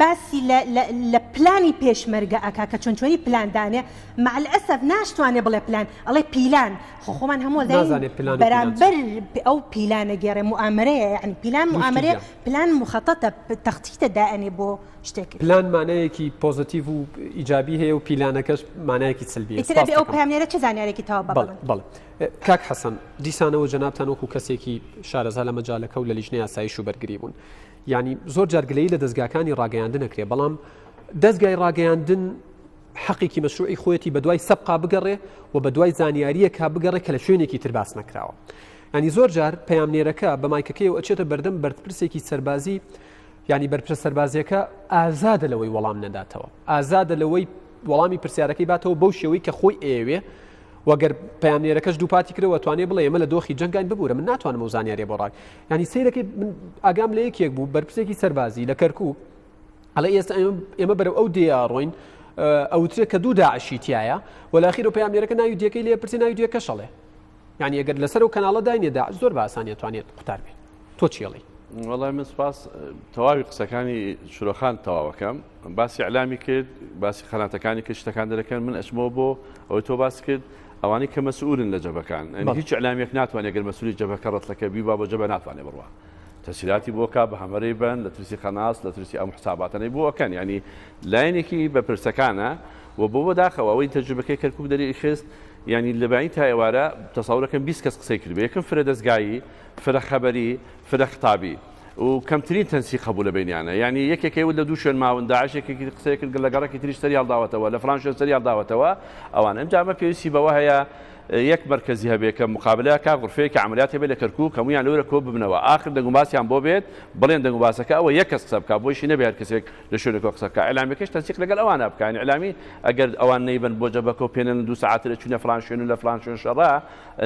باسی لە لە لە پلانی پێشمەرگە ئەکا کە چۆن چۆنی پلان دانێ مع الاسف ناشتوانێ بڵێ پلان ئەڵێ پیلان خۆ خۆمان هەموو ئەزانین نازانێ پلان و پیلان چیە. بەرامبەر ئەو پیلانە گێڕێ موئامەرەیە یەعنی پیلان دوو شتی موئامەرەیە جیا. پلان موخەتەتە تەختیتە دائەنێ بۆ شتێک. پلان مانایەکی پۆزەتیڤ و ئیجابی هەیە و پیلانەکەش مانایەکی سلبیە. ئیتر ئەبێ سپاست ئەو دەکەم. پەیامنێرە چ زانیارێکی تەواو بە بەڵێ بڵێن. بەڵێ. کاک حەسەن دیسانەوە جەنابتان وەکو کەسێکی شارەزا لە مەجالەکە و لە لیژنەی ئاسایش و بەرگری بوون. یانی زۆر جار گلەیی لە دەزگاکانی ڕاگەیاندن ئەکرێ بەڵام دەزگای ڕاگەیاندن حەقێکی مەشروعی خۆیەتی بەدوای سەبقا بگەڕێ و بەدوای زانیاریەکە بگەڕێ کە لە شوێنێکی تر باس نەکراوە. ینی زۆر جار پەیامنێرەکە بە مایکەکەی و ئەچێتە بەردەم بەرپرسێکی سەربازی ینی بەرپرسە سەربازیەکە ئازادە لەوەی وەڵام نەداتەوە ئازادە لەوەی وەڵامی پرسیارەکەی باتەوە بەو شێوەی کە خۆی ئەیەوێ وەگەر پەیامنێرەکەش دووپاتی کردەوە توانێ بڵێ ئێمە لە دۆخی جەنگاین ببوورە من ناتوانم ئەو زانیاریە بۆ ڕاگ ینی سەیرەکەی من ئاگام لە یەکێک بوو بەرپرسێکی سەربازی لە کەرکوک ئەڵێ ئێستا ئێمە بەرەو ئەو دێیا ڕۆین ئەوترێ کە دوو داعشی تایە وەلاخیر و پەیامنێرەکە ناوی دێکەی لێ پرسی ناوی دێکەش ئەڵێ یعنی ئەگەر لەسەر و کەناڵە داینێ داعش زۆر بە ئاسانی توانێت قوتار بێت تۆ چیڵی وەڵای من سپاس تەواوی قسەکانی شرۆخان تەواوەکەم باسی ئەلامی کرد باسی قەناتەکانی کرد شتەکان دەرەکەن من ئەچمەوە بۆ ئەوەی تۆ باس کرد ئەوانەی کە مەسئولن لە جەبەکان هیچ ئەلامیەک ناتوانێت گەر مەسئولی جەبەکە ڕەتلەکە بیبا بۆ جەبە ناتوانێت بڕوا تەسیلاتی بۆ کا بە هەمەرەی بن لە ترسی قەناس لە ترسی ئەم حساباتەنەی بۆ ئەکەن ینی لایەنێکی بە پرسەکانە و بۆ بەداخەوە ئەوەی تەجروبەکەی کەرکک دەری خست ینی لە بەین تا ئێوارە تەسەورەکەم 20 کەس قسەی کرد یەکەم فرە دەستگایی فرە خەبەری فرە خطابی و کەمترین تەنسیق هەبوو لە بەینیانە یانی یەکێک ئەیوت لە دوو شوێن ماون داعش یەکێکی قسەی کرد لە گەڕەکی تریش سەری هەڵداوەتەوە لە فڵان شوێن سەری هەڵداوەتەوە ئەوان ئەمجا ئەمە پێویستی بەوە هەیە یەک مەرکەزی هەبێ کە مقابلە کا غرفەیەکی عملیات هەبێ لە کەرکوک هەموویان لەورە کۆ ببنەوە ئاخر دەنگوباسیان بۆ بێت بڵێن دەنگوباسەکە ئەوە یەک کەس قسە بکا بۆیشی نەبێ هەر کەسێک لە شوێنێکەوە قسە بکا ئیعلامیەکەش تەنسیق لەگەڵ ئەوانە بکا یانی ئیعلامی ئەگەر ئەوان نەیبەن بۆ جەبەکە و پێنەن دوو سەعاتر چوونە فڵان شوێن و لە فڵان شوێن شەڕە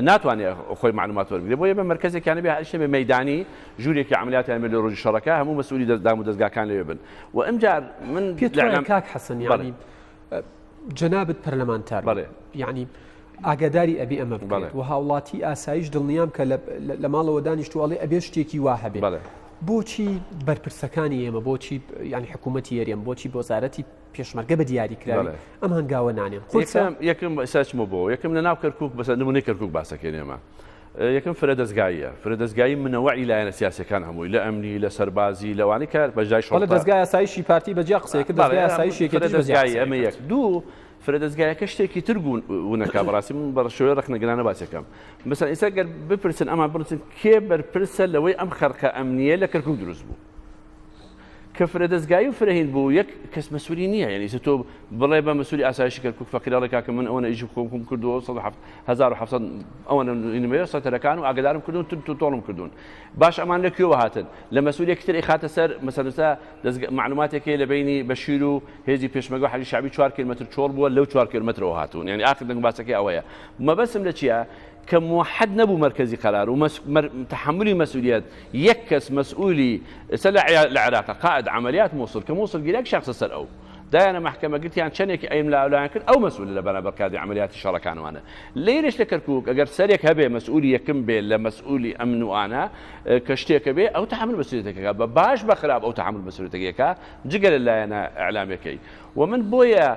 ناتوانێ خۆی مەعلومات وەربگرێ بۆیە بە مەرکەزێکیان نەبێ هەرچ نەبێ مەیدانی ژوورێکی عەمەلیاتیان بێ لە ڕۆژی شەڕەکە هەموو مەسئولی دەست دام و دەزگاکان لەوێ بن و ئمجار من پێت لە وایە ئیعلام کاک حەسەن بەڵێ یانی جەنابت پەرلەمانتار بەڵێ یعنی ئاگاداری ئەبێ ئەمە بەڵێ بکرێت و هاوڵاتی ئاسایش دڵنیام کە لە لە ماڵەوە دانیشتووە ئەڵێ ئەبێ شتێکی وا هەبێ بەڵێ بۆچی بەرپرسەکانی ئێمە بۆچی یعنی حکوومەتی هەرێم بۆچی وەزارەتی پێشمەرگە بە دیاری کراوی ئەم هەنگاوە نانێن قورسە؟ یەکەم ئێستا چمە بۆ یەکەم لە ناو کەرکوک بەسە نمونەی کەرکوک باسەکەین ئێمە یەکەم فرە دەزگاییە فرە دەزگایی منەوەعی لایەنە سیاسەکان هەمووی لە ئەمنی لە سەربازی لەوانەی کار بەشدای شۆڕ دەزگای ئاسایشی پارتی بەجیا قسەی کرد دەزگای ئاسایشی یەکێتیش بەجیا دەزگایی ئەمە یەک دوو. فرە دەزگایەکە شتێکی تر ونەکا بەڕاستی من بە شێوەی ڕەخنەگرانە باسەکەم مەسەن ئێستا گەر بپرسن ئەمان بپرسن کێ بەرپرسە لەوەی ئەم خەرقە ئەمنیە لە کەرکوک دروست بوو کە فرە دەزگایی و فرەهین بوو یەک کەس مەسوولی نییە یعنی تۆ بڵێ بە مەسوولی ئاسایشی کەرکوک فەقیرەڵێ کاکە من ئەوەنە ئیشی خۆم خۆم کردووە 1700 ئەوەنە نمەیە سەتەرەکان و ئاگدارم کردوون تون تو تۆڵم کردوون باش ئەمان لە کوێوە هاتن لە مەسوولێکی تر ئیخاتە سەر مەسەلەن معلوماتێک هەیە لە بینی بەشیر و هێزی پێشمەرگە و حەشدی شەعبی چوار کیلۆمەتر چۆڵ بووە لەو چوار کیلۆمەترەوە هاتوون یعنی ئاخر دەنگ باسەکەی ئەوەیە مەبەستم لە چییە کە موحد نەبوو مەرکەزی قەرار و تحملی مەسئولیت یەک کەس مەسئولی ئێستا لە عێراق قائد عملیات موسڵ کە موسڵ گیرا شخص سەر ئەو دایانە مەحکەمە گرتیان چەندێکی ئەیم لاولایان کرد ئەو مەسئولە لە بەرامبەر قیادی عملیاتی شەڕەکانوانە لێرەش لە کەرکوک ئەگەر سەرێک هەبێ مەسئولی یەکم بێ لە مەسئولی ئەمن و ئانە کە شتێکە بێ ئەو تحمل مەسئولیەتەکە بە باش بە خراپ ئەو تحمل مەسئولیەتەکە جگە لە لایەنە ئیعلامیەکەی و من بۆیە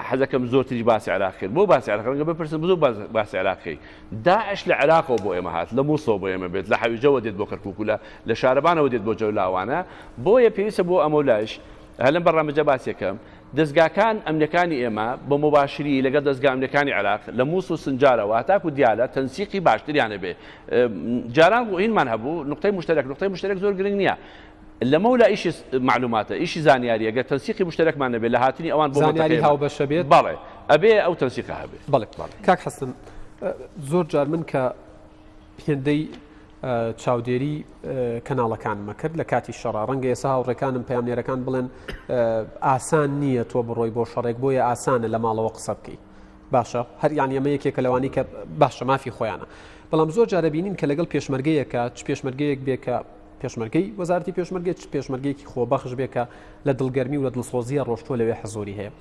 حەزەکەم زۆرتریش باسی عێراق کرد بۆ باسی عێراق ڕەنگە بپرسن بزۆ باسی عێراقی داعش لە عێراقەوە بۆ ئێمە هات لە مووسڵەوە بۆ ئێمە بێت لە حەویجەوە دێت بۆ کەرکوک و لە شارەبانەوە دێت بۆ جەولاوانە بۆیە پێویستە بۆ ئەمە و لایش هەر لەم بەرنامەجە باسیەکەم دەزگاکان ئەمنەکانی ئێمە بە مباشری لەگەڵ دەزگا ئەمنەکانی عێراق لە مووسڵ و سنجارەوە هەتاکو دیالە تەنسیقی باشتریان هەبێ جاران هینمان هەبوو نقطەی مشتەرەک نقطەی مشتەرەک زۆر گرنگ نییە لەمەولا ئیشی مەعلوماتە، ئیشی زانیاریە، گەر تەنسیقی موشتەرەکمان نەبێت لە هاتنی ئەوان بۆ زانیاری مەنتەقەی ئێمە، هاوبەشە بێت. بەڵێ ئەبێ ئەو تەنسیقە هەبێ. بەڵێ کاک حەسەن، زۆر جار من کە هێندەی چاودێری کەناڵەکانمە کرد لە کاتی شەڕا، ڕەنگە ئێستا هاوڕێکانم پەیامنێرەکان بڵێن ئاسان نییە تۆ بڕۆی بۆ شەڕێک بۆیە ئاسانە لە ماڵەوە قسە بکەی. باشە هەر یانی ئەمە یەکێکە لەوانەی کە باشە مافی خۆیانە بەڵام زۆر جارە بینین کە لەگەڵ پێشمەرگەیەکە چ پێشمەرگەیەک بێ کە پێشمەرگەی وەزارتی پێشمەرگە چ پێشمەرگەیەکی خۆبەخش بێ کە لە دڵگەرمی و لە دڵسۆزیە ڕۆشتووە لەوێ حزوری هەیە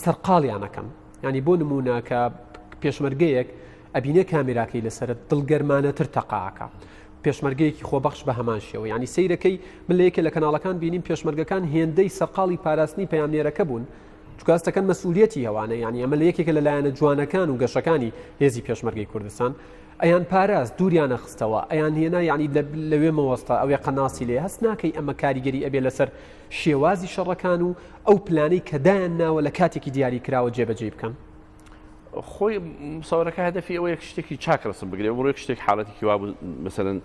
سەرقاڵیانەکەن ینی بۆ نمونە کە پێشمەرگەیەک ئەبینێ کامێراکەی لەسەر دڵگەرمانەتر تەقاکە پێشمەرگەیەکی خۆبەخش بە هەمان شێوە ینی سیرەکەی من لە یەکێ لە کەناڵەکان بینیم پێشمەرگەکان هێندەی سەرقاڵی پاراستنی پەیامنێرەکە بوون چونکە هەست دەکەن مەسئولیەتی ئەوانە یانی ئەمە لە یەکێکە لە لایەنە جوانەکان و گەشەکانی هێزی پێشمەرگەی کوردستان ئەیان پاراست دووریانە خستەوە ئەیان هێنا یانی لەوێ مەوەستە ئەوێ قەناسی لێ هەست ناکەی ئەمە کاریگەری ئەبێ لەسەر شێوازی شەڕەکان و ئەو پلانەی کە دایان ناوە لە کاتێکی دیاری کراوە جێبەجێی بکەن. خۆی مسەوەرەکە هەدەفی ئەوەیە شتێکی چاک ڕسم بگرێ بڕۆ شتێک حاڵەتێکی وابوو مەسەلەن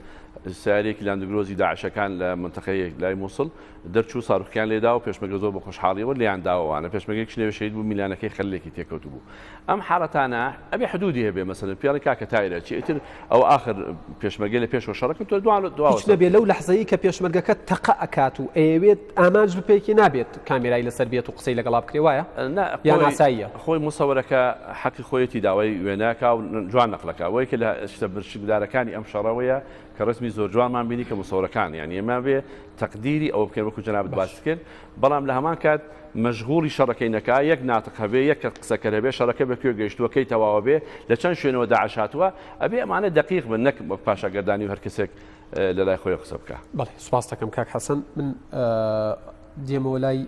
سیارێکی لاندگرۆزی داعشەکان لە منتەقەیەک لای مووسڵ دەرچوو ساروخیان لێدا و پێشمەرگە زۆر بە خۆشحاڵیەوە لێیان داوە وانە پێشمەرگەیەکیش لەوێ شەهید بوو میلانەکەی خەللێکی تێکەوتبوو ئەم حاڵەتانە ئەبێ حدودی هەبێ مەسەلەن پێڵی کاکە تایرە چی ئیتر ئەو ئاخر پێشمەرگە لە پێشەوە شەڕەکە تۆ دوا دواوە هیچ نەبێ لەو لەحزەی کە پێشمەرگەکە تەقە ئەکات و ئەیەوێت ئامانج بپێکێ نابێت کامێرای لەسەر بێت و قسەی لەگەڵا بکرێ وایە نا یان ئاساییە؟ خۆی مصورەکە حەقی خۆیەتی داوای وێناکا و جوان نەقلەکا وەیکە لە شتە برشکدارەکانی ئەم شەڕەوەیە کە ڕسمی زۆر جوانمان بینی کە مصورەکان یانی ئێمە بێ تەقدیری ئەوە بکەین وەکو جەنابت باست کرد بەڵام لە هەمان کات مەشغوڵی شەڕەکەی نەکا یەک ناتق هەبێ یەک کەس قسەکەر هەبێ شەڕەکە بە کوێ گەیشتووە کەی تەواوە بێ لە چەند شوێنەوە داعش هاتووە ئەبێ ئەمانە دەقیق بن نەک وەک پاشاگەردانی و هەر کەسێک لە لای خۆی قسە بکا. بەڵێ سوپاست دەکەم کاک حەسەن من دێمەوە لای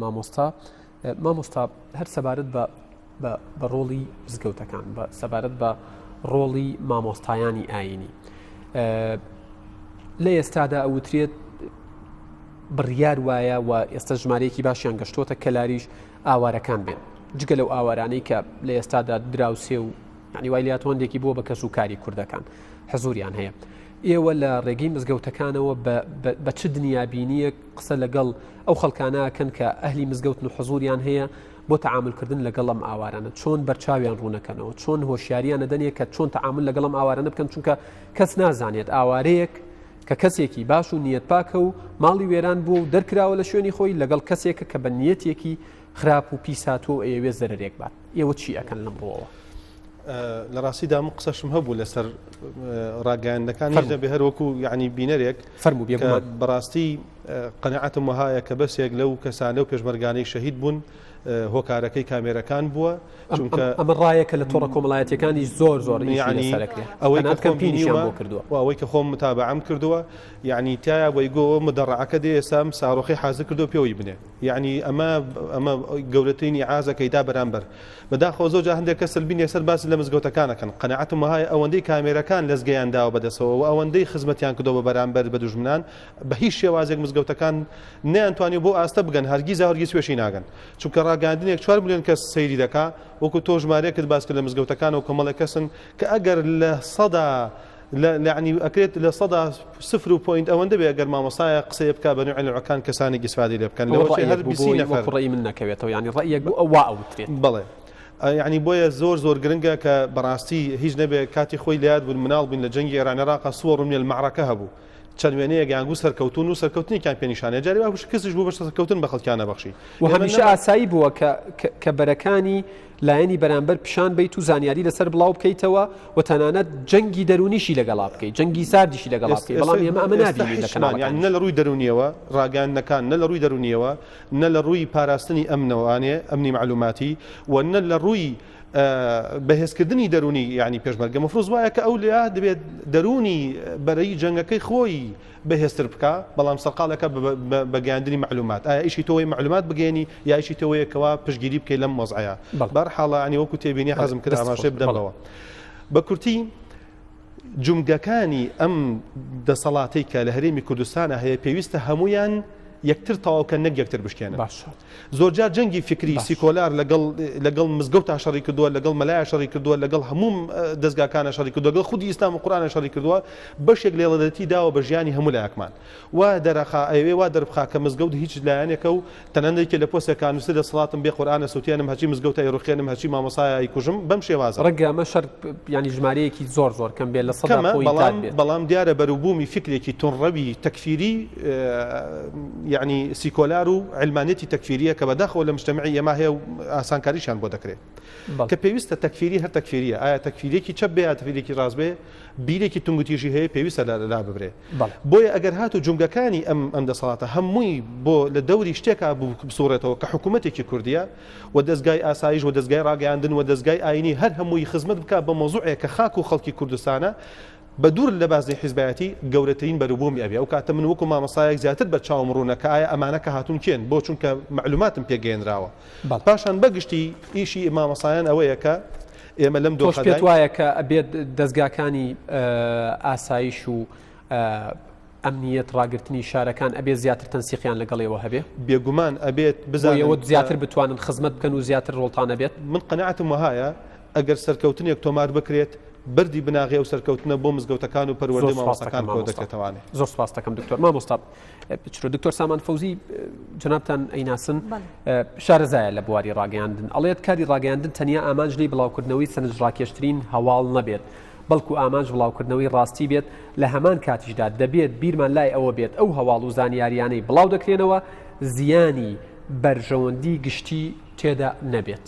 مامۆستا مامۆستا هەر سەبارەت بە بە ڕۆڵی مزگەوتەکان بە سەبارەت بە ڕۆڵی مامۆستایانی ئاینی لە ئێستادا ئەوترێت بڕیار وایە و ئێستا ژمارەیەکی باشیان گەشتۆتە کەلاریش ئاوارەکان بێن جگە لەو ئاوارانەی کە لە ئێستادا دراوسێ و ینی وای لاتۆندێکی بووە بە کەس و کاری کوردەکان حزوریان هەیە ئێوە لە ڕێگەی مزگەوتەکانەوە بە چ دنیابینیەک قسە لەگەڵ ئەو خەڵکانە ئەکەن کە ئەهلی مزگەوتن و حزوریان هەیە بۆ تەعامول کردن لەگەڵ ئەم ئاوارانە چۆن بەرچاویان ڕوونەکەنەوە چۆن هۆشیاریان ئەدەنێ کە چۆن تەعامول لەگەڵ ئەم ئاوارانە بکەن چونکە کەس نازانێت ئاوارەیەک کە کەسێکی باش و نیەت پاکە و ماڵی وێران بووە و دەرکراوە لە شوێنی خۆی لەگەڵ کەسێکە کە بە نیەتێکی خراپ و پیس هاتووە و ئەیەوێت زەرەرێک بات ئێوە چی ئەکەن لەم ڕووەوە؟ لە ڕاستیدا من قسەشم هەبوو لەسەر ڕاگەیاندنەکان هیچ نەبێ هەر وەکو یعنی بینەرێک فەرموو بێگومان بەڕاستی قەناعەتم وەهایە کە بەسێک لەو کەسانە و پێشمەرگانەی شەهید بوون هۆکارەکەی کامێرەکان بووە چونکە ئەمە ڕایە کە لە تۆڕە کۆمەڵایەتیەکانی زۆر زۆر یعنی لەسەرەکرێ ئەوەی کە تەنانەت خۆم کەمپینیشیان بینیومە بۆ کردووە و ئەوەی کە خۆم متابعەم کردووە یعنی تایە وەیگۆ مدەڕعەکە دێ ئێستا ئەم ساڕۆخی حازر کردووە پێوەی بنێ یعنی ئەمە ئەمە گەورەترین ئیعازەکەی دا بەرامبەر بەداخەوە زۆر جار هەندێک کەس سلبین یەکسەر باس لە مزگەوتەکان ئەکەن، قەناعەتم وەهایە ئەوەندەی کامێرەکان لەزگەیان داوە بەدەسەوە و ئەوەندەی خزمەتیان کردوە بە بەرامبەر بە دوژمنان بە هیچ شێوازێک مزگەوتەکان نەیانتوانیوە بەو ئاستە بگەن هەرگیزا هەرگیز پێشی ناگەن چونکە. ڕاگەیاندنێک چوار ملیۆن کەس سەیری دەکا وەکو تۆ ژمارەیەکت باس کرد لە مزگەوتەکانەوە کۆمەڵێک کەسن کە ئەگەر لە سەدا لە یەعنی ئەکرێت لە سەدا سفر و point ئەوەندە بێ ئەگەر مامۆستایە قسەیە بکا بە نوعی نوعەکان کەسانێک ئیسفادەی لێ بکەن ئەوە لەوەچێ ڕەئیەک هەر بوو بیسی بۆی نەفەر وەکو ڕەئی من نەکەوێتەوە یانی ڕەئیەک بوو ئەو وا ئەوترێت. بەڵێ یەعنی بۆیە زۆر زۆر گرنگە کە بەڕاستی هیچ نەبێ کاتی خۆی لە یاد بوون مناڵ بووین لە جەنگی ئێران عێراقا صور من المعرکە هەبوو چەند وێنەیەک یان گوو سەرکەوتوون و سەرکەوتنێکیان پێ نیشانەیە جاری وا شکستیش بوو بە سەرکەوتن بە خەڵکیان نەبەخشی و ئێمە هەمیشە نەما ئاسایی بووە کە کە بەرەکانی لایەنی بەرامبەر پیشان بیت و زانیاری لەسەر بڵاو بکەیتەوە و تەنانەت جەنگی دەروونیشی لەگەڵا بکەیت جەنگی ساردیشی لەگەڵا بکەیت بەڵام ئێمە ئەمە ئێستا نابینین لە هیچمان یان نە کەناڵەکانیش. لە ڕووی دەروونیەوە ڕاگەیاندنەکان نە لە ڕووی دەروونیەوە نە لە ڕووی پاراستنی ئەمنەوە ئانێ ئەمنی مەعلوماتی و نە لە ڕووی بەهێزکردنی دەروونی یانی پێشمەرگە مفروض وایە کە ئەو لە دەبێت دەروونی بەرەی جەنگەکەی خۆی بەهێزتر بکا بەڵام سەرقاڵەکە بە گەیاندنی مەعلومات ئایا ئیشی تۆی مەعلومات بگەێنی یا ئیشی تۆیە کەوا پشتگیری بکەی لەم وەزعەیە بەرحاڵە ینی وەکو تێبینی حەزم کرد ئاماژەی بدەمەوە بە کورتی جومگەکانی ئەم دەسەڵاتەی کە لە هەرێمی کوردستانە هەیە پێویستە هەمویان یەکتر تەواوکەن نەک یەکتر بشکێنن. باشە. زۆرجار جەنگی فیکری باش. سیکۆلار لەگەڵ لەگەڵ مزگەوتا شەڕی کردووە، لەگەڵ مەلایا شەڕی کردووە، لەگەڵ هەموو دەزگاکانا شەڕی کردووە، لەگەڵ خودی ئیسلام و قورئانا شەڕی کردووە، بەشێک لێڵەدەتی داوە بە ژیانی هەموو لایەکمان. وا دەرەخا ئەیەوێ وا دەربخا کە مزگەوت هیچ لایەنێکە و تەنانەت یەکێ لە پۆستێکا نووسێ دەسەڵاتم بێ قورئان ئەسوتێنم هەرچی مزگەوتە ئەیڕوخێنم هەرچی مامۆستایە ئەیکوژم بەم شێوازە. ڕەنگە ئەمە شەر یانی ژمارەیەکی زۆر زۆر کەم بێت لە سەدا کەمە point ات بەڵام بێت. بەڵام دیارە بەروبوومی فیکرێکی توندڕەوی تەکفیری یەعنی سیکۆلار و عیلمانیەتی تەکفیریە کە بەداخەوە لە مجتەمعی ئێمە هەیە و ئاسانکاریشیان بۆ دەکرێت بەڵێ. کە پێویستە تەکفیری هەر تەکفیریە ئایا تەکفیریەکی چەپ بێ یا تەکفیریەکی ڕاست بێ بیرێکی توندوتیژی هەیە پێویستە لا ببرێ بەڵێ. بۆیە ئەگەر هاتوو جومگەکانی ئەم ئەم دەسەڵاتە هەمووی بۆ لە دەوری شتێکا بسوڕێتەوە کە حکوومەتێکی کوردیە و دەزگای ئاسایش و دەزگای ڕاگەیاندن و دەزگای ئاینی هەر هەمووی خزمەت بکا بە مەوزوعێک کە خاک و خەڵکی کوردستانە بە دوور لە بازنەی حیزبایەتی گەورەترین بەروبوومی ئەبێ ئەو کاتە من وەکو مامۆستایەک زیاتر بەر چاوم ڕوونە کە ئایا ئەمانە کە هاتوون کێن بۆ چونکە مەعلوماتم پێ گەیەنراوە بەڵێ. پاشان بە گشتی ئیشی مامۆستایان ئەوەیە کە ئێمە لەم تۆش پێت دۆخەداین. وایە کە ئەبێت دەزگاکانی ئاسایش و ئەمنیەت ڕاگرتنی شارەکان ئەبێت زیاتر تەنسیقیان لەگەڵ ئێوە هەبێ؟ بێگومان ئەبێت بۆ بزانن ئێوە کە زیاتر بتوانن خزمەت بکەن و زیاتر ڕۆڵتان هەبێت؟ من قەناعەتم وەهایە ئەگەر سەرکەوتنێک تۆمار بکرێت بەردی بناغەی ئەو سەرکەوتنە بۆ مزگەوتەکان و زۆر پەروەردەی سوپاس مامۆستاکان دەکەم مامۆستا. کۆدەکرێتەوانێ. زۆر سوپاس دەکەم دکتۆر. مامۆستا چرۆ دکتۆر سامان فەوزی جەنابتان ئەیناسن شارەزایە لە بواری ڕاگەیاندن ئەڵێت کاری ڕاگەیاندن تەنیا ئامانج لێی بڵاوکردنەوەی سەرنجڕاکێشترین هەواڵ نەبێت بەڵکو ئامانج بڵاوکردنەوەی ڕاستی بێت لە هەمان کاتیشدا دەبێت بیرمان لای ئەوە بێت ئەو هەواڵ و زانیاریانەی بڵاو دەکرێنەوە زیانی بەرژەوەندی گشتی تێدا نەبێت.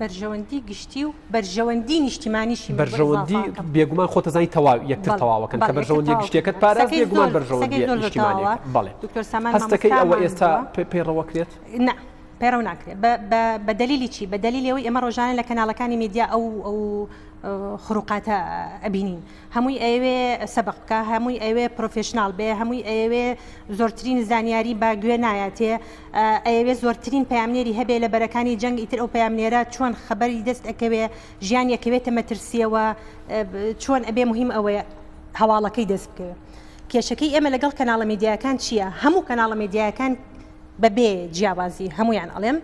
بەرژەوەندی گشتی و بەرژەوەندی نیشتیمانیشی من بۆ بەرژەوەندی ئیزافە ئەکەم. بێگومان خۆت ئەزانی تەواو یەکتر بەڵێ تەواوەکەن کە بەڵێ یەکتر بەرژەوەندیە تەواوەکەن. گشتیەکەت پاراست قسەکەی بێگومان زۆر قسەکەی بەرژەوەندیە زۆر زۆر تەواوە نیشتیمانیەکە بەڵێ دکتۆر سامان هەستەکەی ئەوە مامۆستامان ئێستا بووە. پێ پەیڕەوەکرێت؟ نا پەیڕەو ناکرێت بە بە بە دەلیلی چی؟ بە دەلیلی ئەوەی ئێمە ڕۆژانە لە کەناڵەکانی میدیا ئەو ئەو خروقاتە ئەبینین هەمووی ئەیەوێ سەبق بکا هەمووی ئەیەوێ professional بێ هەمووی ئەیەوێ زۆرترین زانیاری بە گوێ نایاتێ ئەیەوێ زۆرترین پەیامنێری هەبێ لە بەرەکانی جەنگ ئیتر ئەو پەیامنێرە چۆن خەبەری دەست ئەکەوێ ژیانی ئەکەوێتە مەترسیەوە چۆن ئەبێ مهم ئەوەیە هەواڵەکەی دەست بکەوێ کێشەکەی ئێمە لەگەڵ کەناڵە میدیایەکان چییە هەموو کەناڵە میدیایەکان بەبێ جیاوازی هەمویان ئەڵێم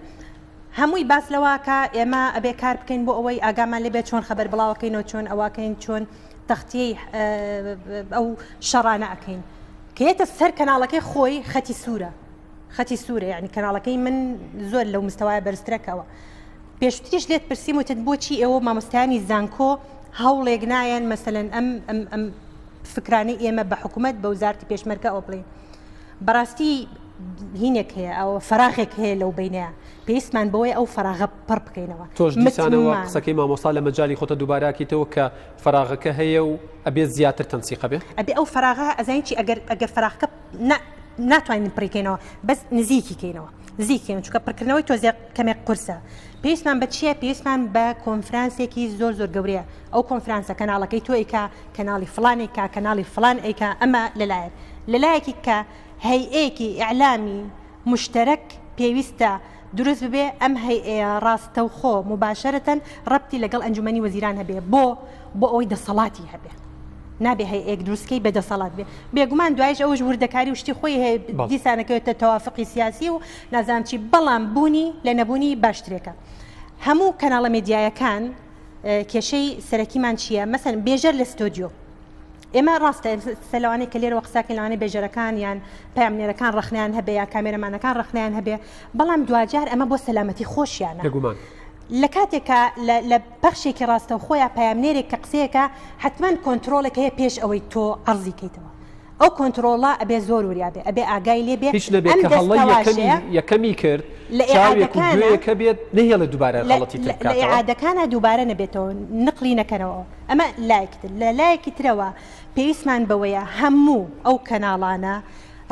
هەمووی باس لەوەکا ئێمە ئەبێ کار بکەین بۆ ئەوەی ئاگامان لێ بێت چۆن خەبەر بڵاوەکەینەوە چۆن ئەوەکەین چۆن تەختیەی ئەو شەڕانە ئەکەین کە یەتە سەر کەناڵەکەی خۆی خەتی سوورە خەتی سوورە یعنی کەناڵەکەی من زۆر لەو مستەوایە بەرزترەکەوە پێشتریش لێت پرسیم وتت بۆچی ئێوە مامۆستایانی زانکۆ هەوڵێک نایەن مەسەلەن ئەم ئەم ئەم فکرانەی ئێمە بە حکوومەت بە وزارتی پێشمەرگە ئەوە بڵێن بەڕاستی هینێک هەیە ئەوە فەراغێک هەیە لەو بینەیە پێویستمان بەوەی ئەو فەراغە پڕ بکەینەوە تۆش دیسانەوە قسەکەی مامۆستا لە مەجای خۆتە دووباراکیتەوە کە فەراغەکە هەیە و ئەبێت زیاتر تەنسیقە بێ ئەبێ ئەو فەراغە ئەزانین چی ئەگەر ئەگەر فەراغەکە ناتوانین پڕیکەینەوە بەس نزیکی کەینەوە نزیکەین چونکە پڕکردنەوەی تۆزێک کەمێک قورسە پێویستمان بە چییە پێویستمان بە کۆنفرانسێکی زۆر زۆر گەورەیە ئەو کۆنفرانسە کەناڵەکەی تۆ ئەیکا کەناڵی فڵان ئەیکا کەناڵی فڵان ئەیکا ئەمە لەلایەک لەلایەکی کە هەیئەیەکی ئیعلامی مشتەرەک پێویستە دروست ببێ ئەم هەیئەیە ڕاستەوخۆ مباشرەتەن ڕەبتی لەگەڵ ئەنجومەنی وەزیران هەبێ بۆ بۆ ئەوەی دەسەڵاتی هەبێ. نابێ هەیئەیەک دروست کەی بێ دەسەڵات بێ. بێگومان دوایش ئەوش وردەکاری و شتی خۆی هەیە دیسان ئەکەوێتە تەوافقی سیاسی و نازانم چی بەڵام بوونی لە نەبوونی باشترێکە. هەموو کەناڵە مێدیایەکان کێشەی سەرەکیمان چییە؟ مەسەن بێژەر لە ستۆدیۆ ئێمە ڕاستە ئێستا لەوانەیە کە لێرەوە قساکەین لەوانەیە بێژەرەکان یان پەیامنێرەکان ڕەخنەیان هەبێ یا کامێرەمانەکان ڕەخنەیان هەبێ بەڵام دواجار ئەمە بۆ سەلامەتی خۆشیانە. بێگومان. لە کاتێکا لە پەخشێکی ڕاستەوخۆیا پەیامنێرێک کە قسەیەکە حەتمەن کۆنترۆڵێک هەیە پێش ئەوەی تۆ عەرزی کەیتەوە ئەو کۆنترۆڵە ئەبێ زۆر وریا بێ ئەبێ ئاگای لێ بێ هیچ نەبێ ئەم کە هەڵەی یەکەمی دەستەواشەیە یەکەمی کرد لە چاوێک و ئیعادەکانا گوێیەک هەبێت نەهێڵێت دووبارە لە غەڵەتی تر لە بکاتەوە. ئیعادەکانا دووبارە نەبێتەوە نقلی نەکەنەوە ئەمە لایەکی تر لە لایەکی ترەوە پێویستمان بەوەیە هەموو ئەو کەناڵانە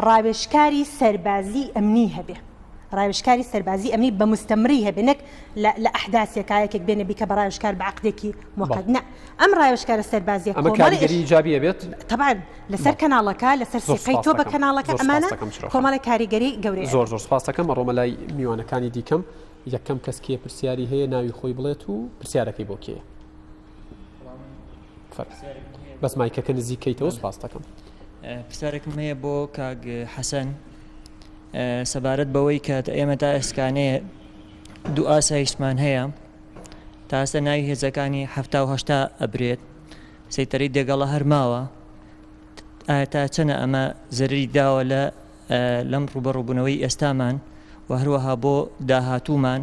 ڕاوێژکاری سەربازی ئەمنی هەبێ. ڕاوێژکاری سەربازی ئەمنی بە مستەمری هەبێ نەک لە ئەحداسێکا یەکێک بێنە بیکە بە ڕاوێژکار بە عەقدێکی موقت نا ئەم ڕاوێژکارە سەربازیە ئەمە کاریگەری ئیجابی ئەبێت تەبعەن لەسەر کەناڵەکە لەسەر سیقەی تۆ بە کەناڵەکە ئەمانە کۆمەڵێک کاریگەری گەورەیە زۆر زۆر سپاس دەکەم ئەڕۆمە لای میوانەکانی دیکەم یەکەم کەس کێ پرسیاری هەیە ناوی خۆی بڵێت و پرسیارەکەی بۆ کێیە بەس مایکەکە نزیک کەیتەوە سپاس دەکەم پرسیارێکم هەیە بۆ کاک حەسەن سەبارەت بەوەی کە ئێمە تا ئێسکانێ دوو ئاسایشمان هەیە تا ئێستا ناوی هێزەکانی حەفتا و هەشتا ئەبرێت سەیتەرەی دێگەڵە هەر ماوە ئایا تا چەنە ئەمە زەرری داوە لە لەم ڕوبەڕوبوونەوەی ئێستامان و هەروەها بۆ داهاتوومان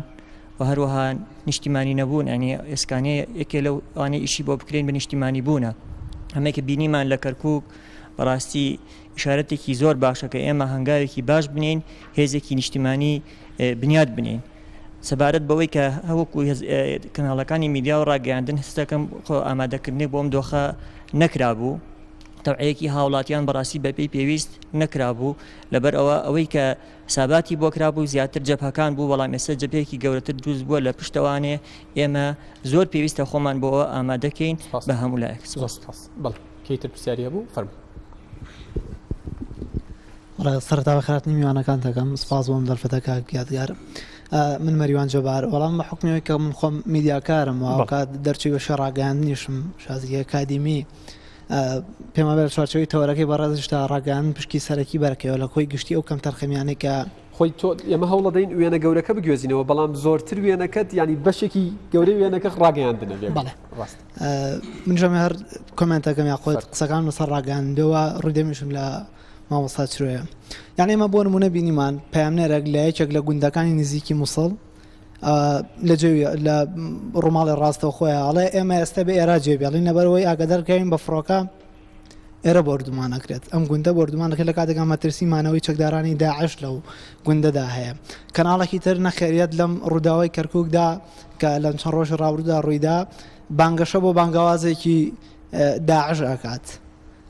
و هەروەها نیشتیمانی نەبوون ئەنی ئێسکانێ یەکێ لەو ئەوانەی ئیشی بۆ بکرێن بە نیشتیمانی بوونە ئەمەی کە بینیمان لە کەرکک بەڕاستی ئیشارەتێکی زۆر باشە کە ئێمە هەنگاوێکی باش بنێین هێزێکی نیشتیمانی بنیات بنێین. سەبارەت بەوەی کە هەوەکو کەناڵەکانی میدیا و ڕاگەیاندن هەست دەکەم خۆ ئامادەکردنێک بۆ ئەم دۆخە نەکرابوو تەوعەیەکی هاوڵاتیان بەڕاستی بەپێی پێویست نەکرابوو لەبەر ئەوە ئەوەی کە حساباتی بۆ کرابوو زیاتر جەبهەکان بوو بەڵام ئێستا جەبهەیەکی گەورەتر دروست بووە لە پشتەوانێ ئێمە زۆر پێویستە خۆمان بۆ ئەوە ئامادەکەین بە هەموو لایەک. زۆر سپاس. بەڵێ کێی تر پرسیاری هەبوو فەرموو. بەڵێ سەرەتا بەخێرهاتنی میوانەکان دەکەم سپاس بۆم دەرفەتە کاک یادگار من مەریوان جەبار وەڵام بە حکمی ئەوەی کە من خۆم میدیاکارم و هاوکات دەرچووی بەشی ڕاگەیاندنیشم شازی ئەکادیمی پێم وابێ لە چوارچێوەی تەوەرەکەی بەڕێزیشدا ڕاگەیاندن پشکی سەرەکی بەرەکەوە لە کۆی گشتی ئەو کەمتەرخەمیانەی کە خۆی تۆ ئێمە هەوڵەدەین وێنە گەورەکە بگوێزینەوە بەڵام زۆرتر وێنەکەت ینی بەشێکی گەورەی وێنەکە ڕاگەیاندنە بێ بەڵێ ڕاست من ژەمە هەر کۆمێنتەکەم یا خۆت قسەکان لەسەر ڕاگەیاندەوە ڕووی دەمیشم لە مامۆستا چرۆیە یعنی ئێمە بۆ نمونە بینیمان پەیامنێرێک لە یەکێک لە گوندەکانی نزیکی موسڵ لە جێوی لە ڕووماڵی ڕاستەوە خۆیان ئەڵێ ئێمە ئێستا بە ئێرا جێ بێڵین لەبەرەوەی ئاگادارکەین بە فڕۆکە ئێرە بۆردومان ئەکرێت ئەم گوندە بۆردومان دەکرێت لە کاتێکا مەترسی مانەوەی چەکدارانی داعش لەو گوندەدا هەیە کەناڵێکی تر نەخێریەت لەم ڕووداوی کەرککدا کە لەم چەند ڕۆژی ڕابردوودا ڕوویدا بانگەشە بۆ بانگەوازێکی داعش ئەکات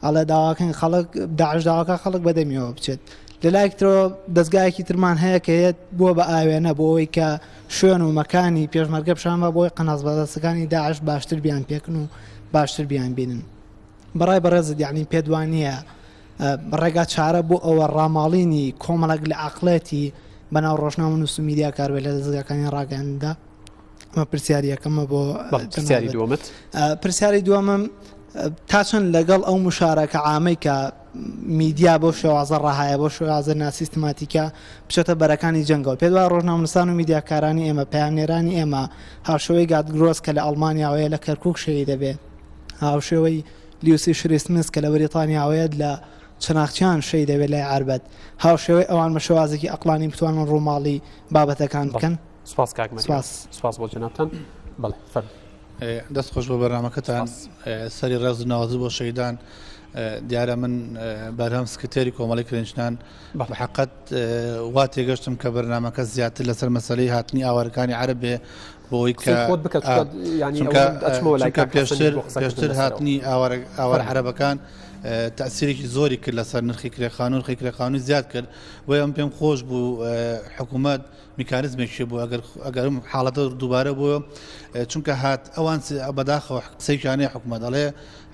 ئەڵێ داواکەن خەڵک داعش داواکە خەڵک بەدەمیەوە بچێت لە لایەک ترەوە دەستگایەکی ترمان هەیە کە یەت بووە بە ئاوێنە بۆ ئەوەی کە شوێن و مەکانی پێشمەرگە پیشان بە بۆی قەناس بەدەستەکانی داعش باشتر بیان پێکن و باشتر بیان بینن بەڕای بەڕێزت یعنی پێت وانییە ڕێگا چارە بۆ ئەوە ڕاماڵینی کۆمەڵێک لە عەقڵێتی بەناو ڕۆژنامەنووس و میدیاکار بێت لە دەزگاکانی ڕاگەیاندندا؟ ئەمە پرسیاری یەکەمە بۆ پرسیاری دووەمت پرسیاری دووەمم تا چەند لەگەڵ ئەو مشارەکە عامەی کە میدیا بۆ شێوازە ڕەهایە بۆ شێوازە ناسیستماتیکە بچێتە بەرەکانی جەنگەوە پێت وایە ڕۆژنامەنووسان و میدیاکارانی ئێمە پەیامنێرانی ئێمە هاوشێوەی گاد گرۆس کە لە ئەڵمانیاوەیە لە کەرکوک شەهید دەبێ هاوشێوەی لیوسی شریسمس کە لە بەریتانیاوەیە لە چناخچیان شەهید دەبێت لای عەربەت هاوشێوەی ئەوان بە شێوازێکی ئەقڵانی بتوانن ڕووماڵی بابەتەکان بکەن؟ سپاس کاک مەریوان. سپاس. سپاس بۆ جەنابتان. بەڵێ فەرموو. دەست خۆش بۆ بەرنامەکەتان. سپاس. سەری ڕێز و نەوازش بۆ شەهیدان. دیارە من بەرهەم سکرتێری کۆمەڵەی کرێنشنان بەڵێ. بە حەقەت وا تێگەشتم کە بەرنامەکە زیاتر لەسەر مەسەلەی هاتنی ئاوارەکانی عەرەب بێ بۆی قسەی خۆت بکە چونکە یانی چونکە ئەوە ئەچمەوە لای چونکە کاک حەسەنیش پێشتر بۆ قسەکردن پێشتر لەسەرەوە. هاتنی ئاوارە ئاوارە فەرموو. عەرەبەکان تەئسیرێکی زۆری کرد لەسەر نرخی کرێخانوو نرخی کرێخانووی زیاد کرد بۆیە من پێم خۆش بوو حکوومەت میکانزمێکی بوو ئەگەر ئەگەر حاڵەتە دووبارە بووە چونکە هات ئەوان بەداخەوە قسەیانەیە حکوومەت دەڵێ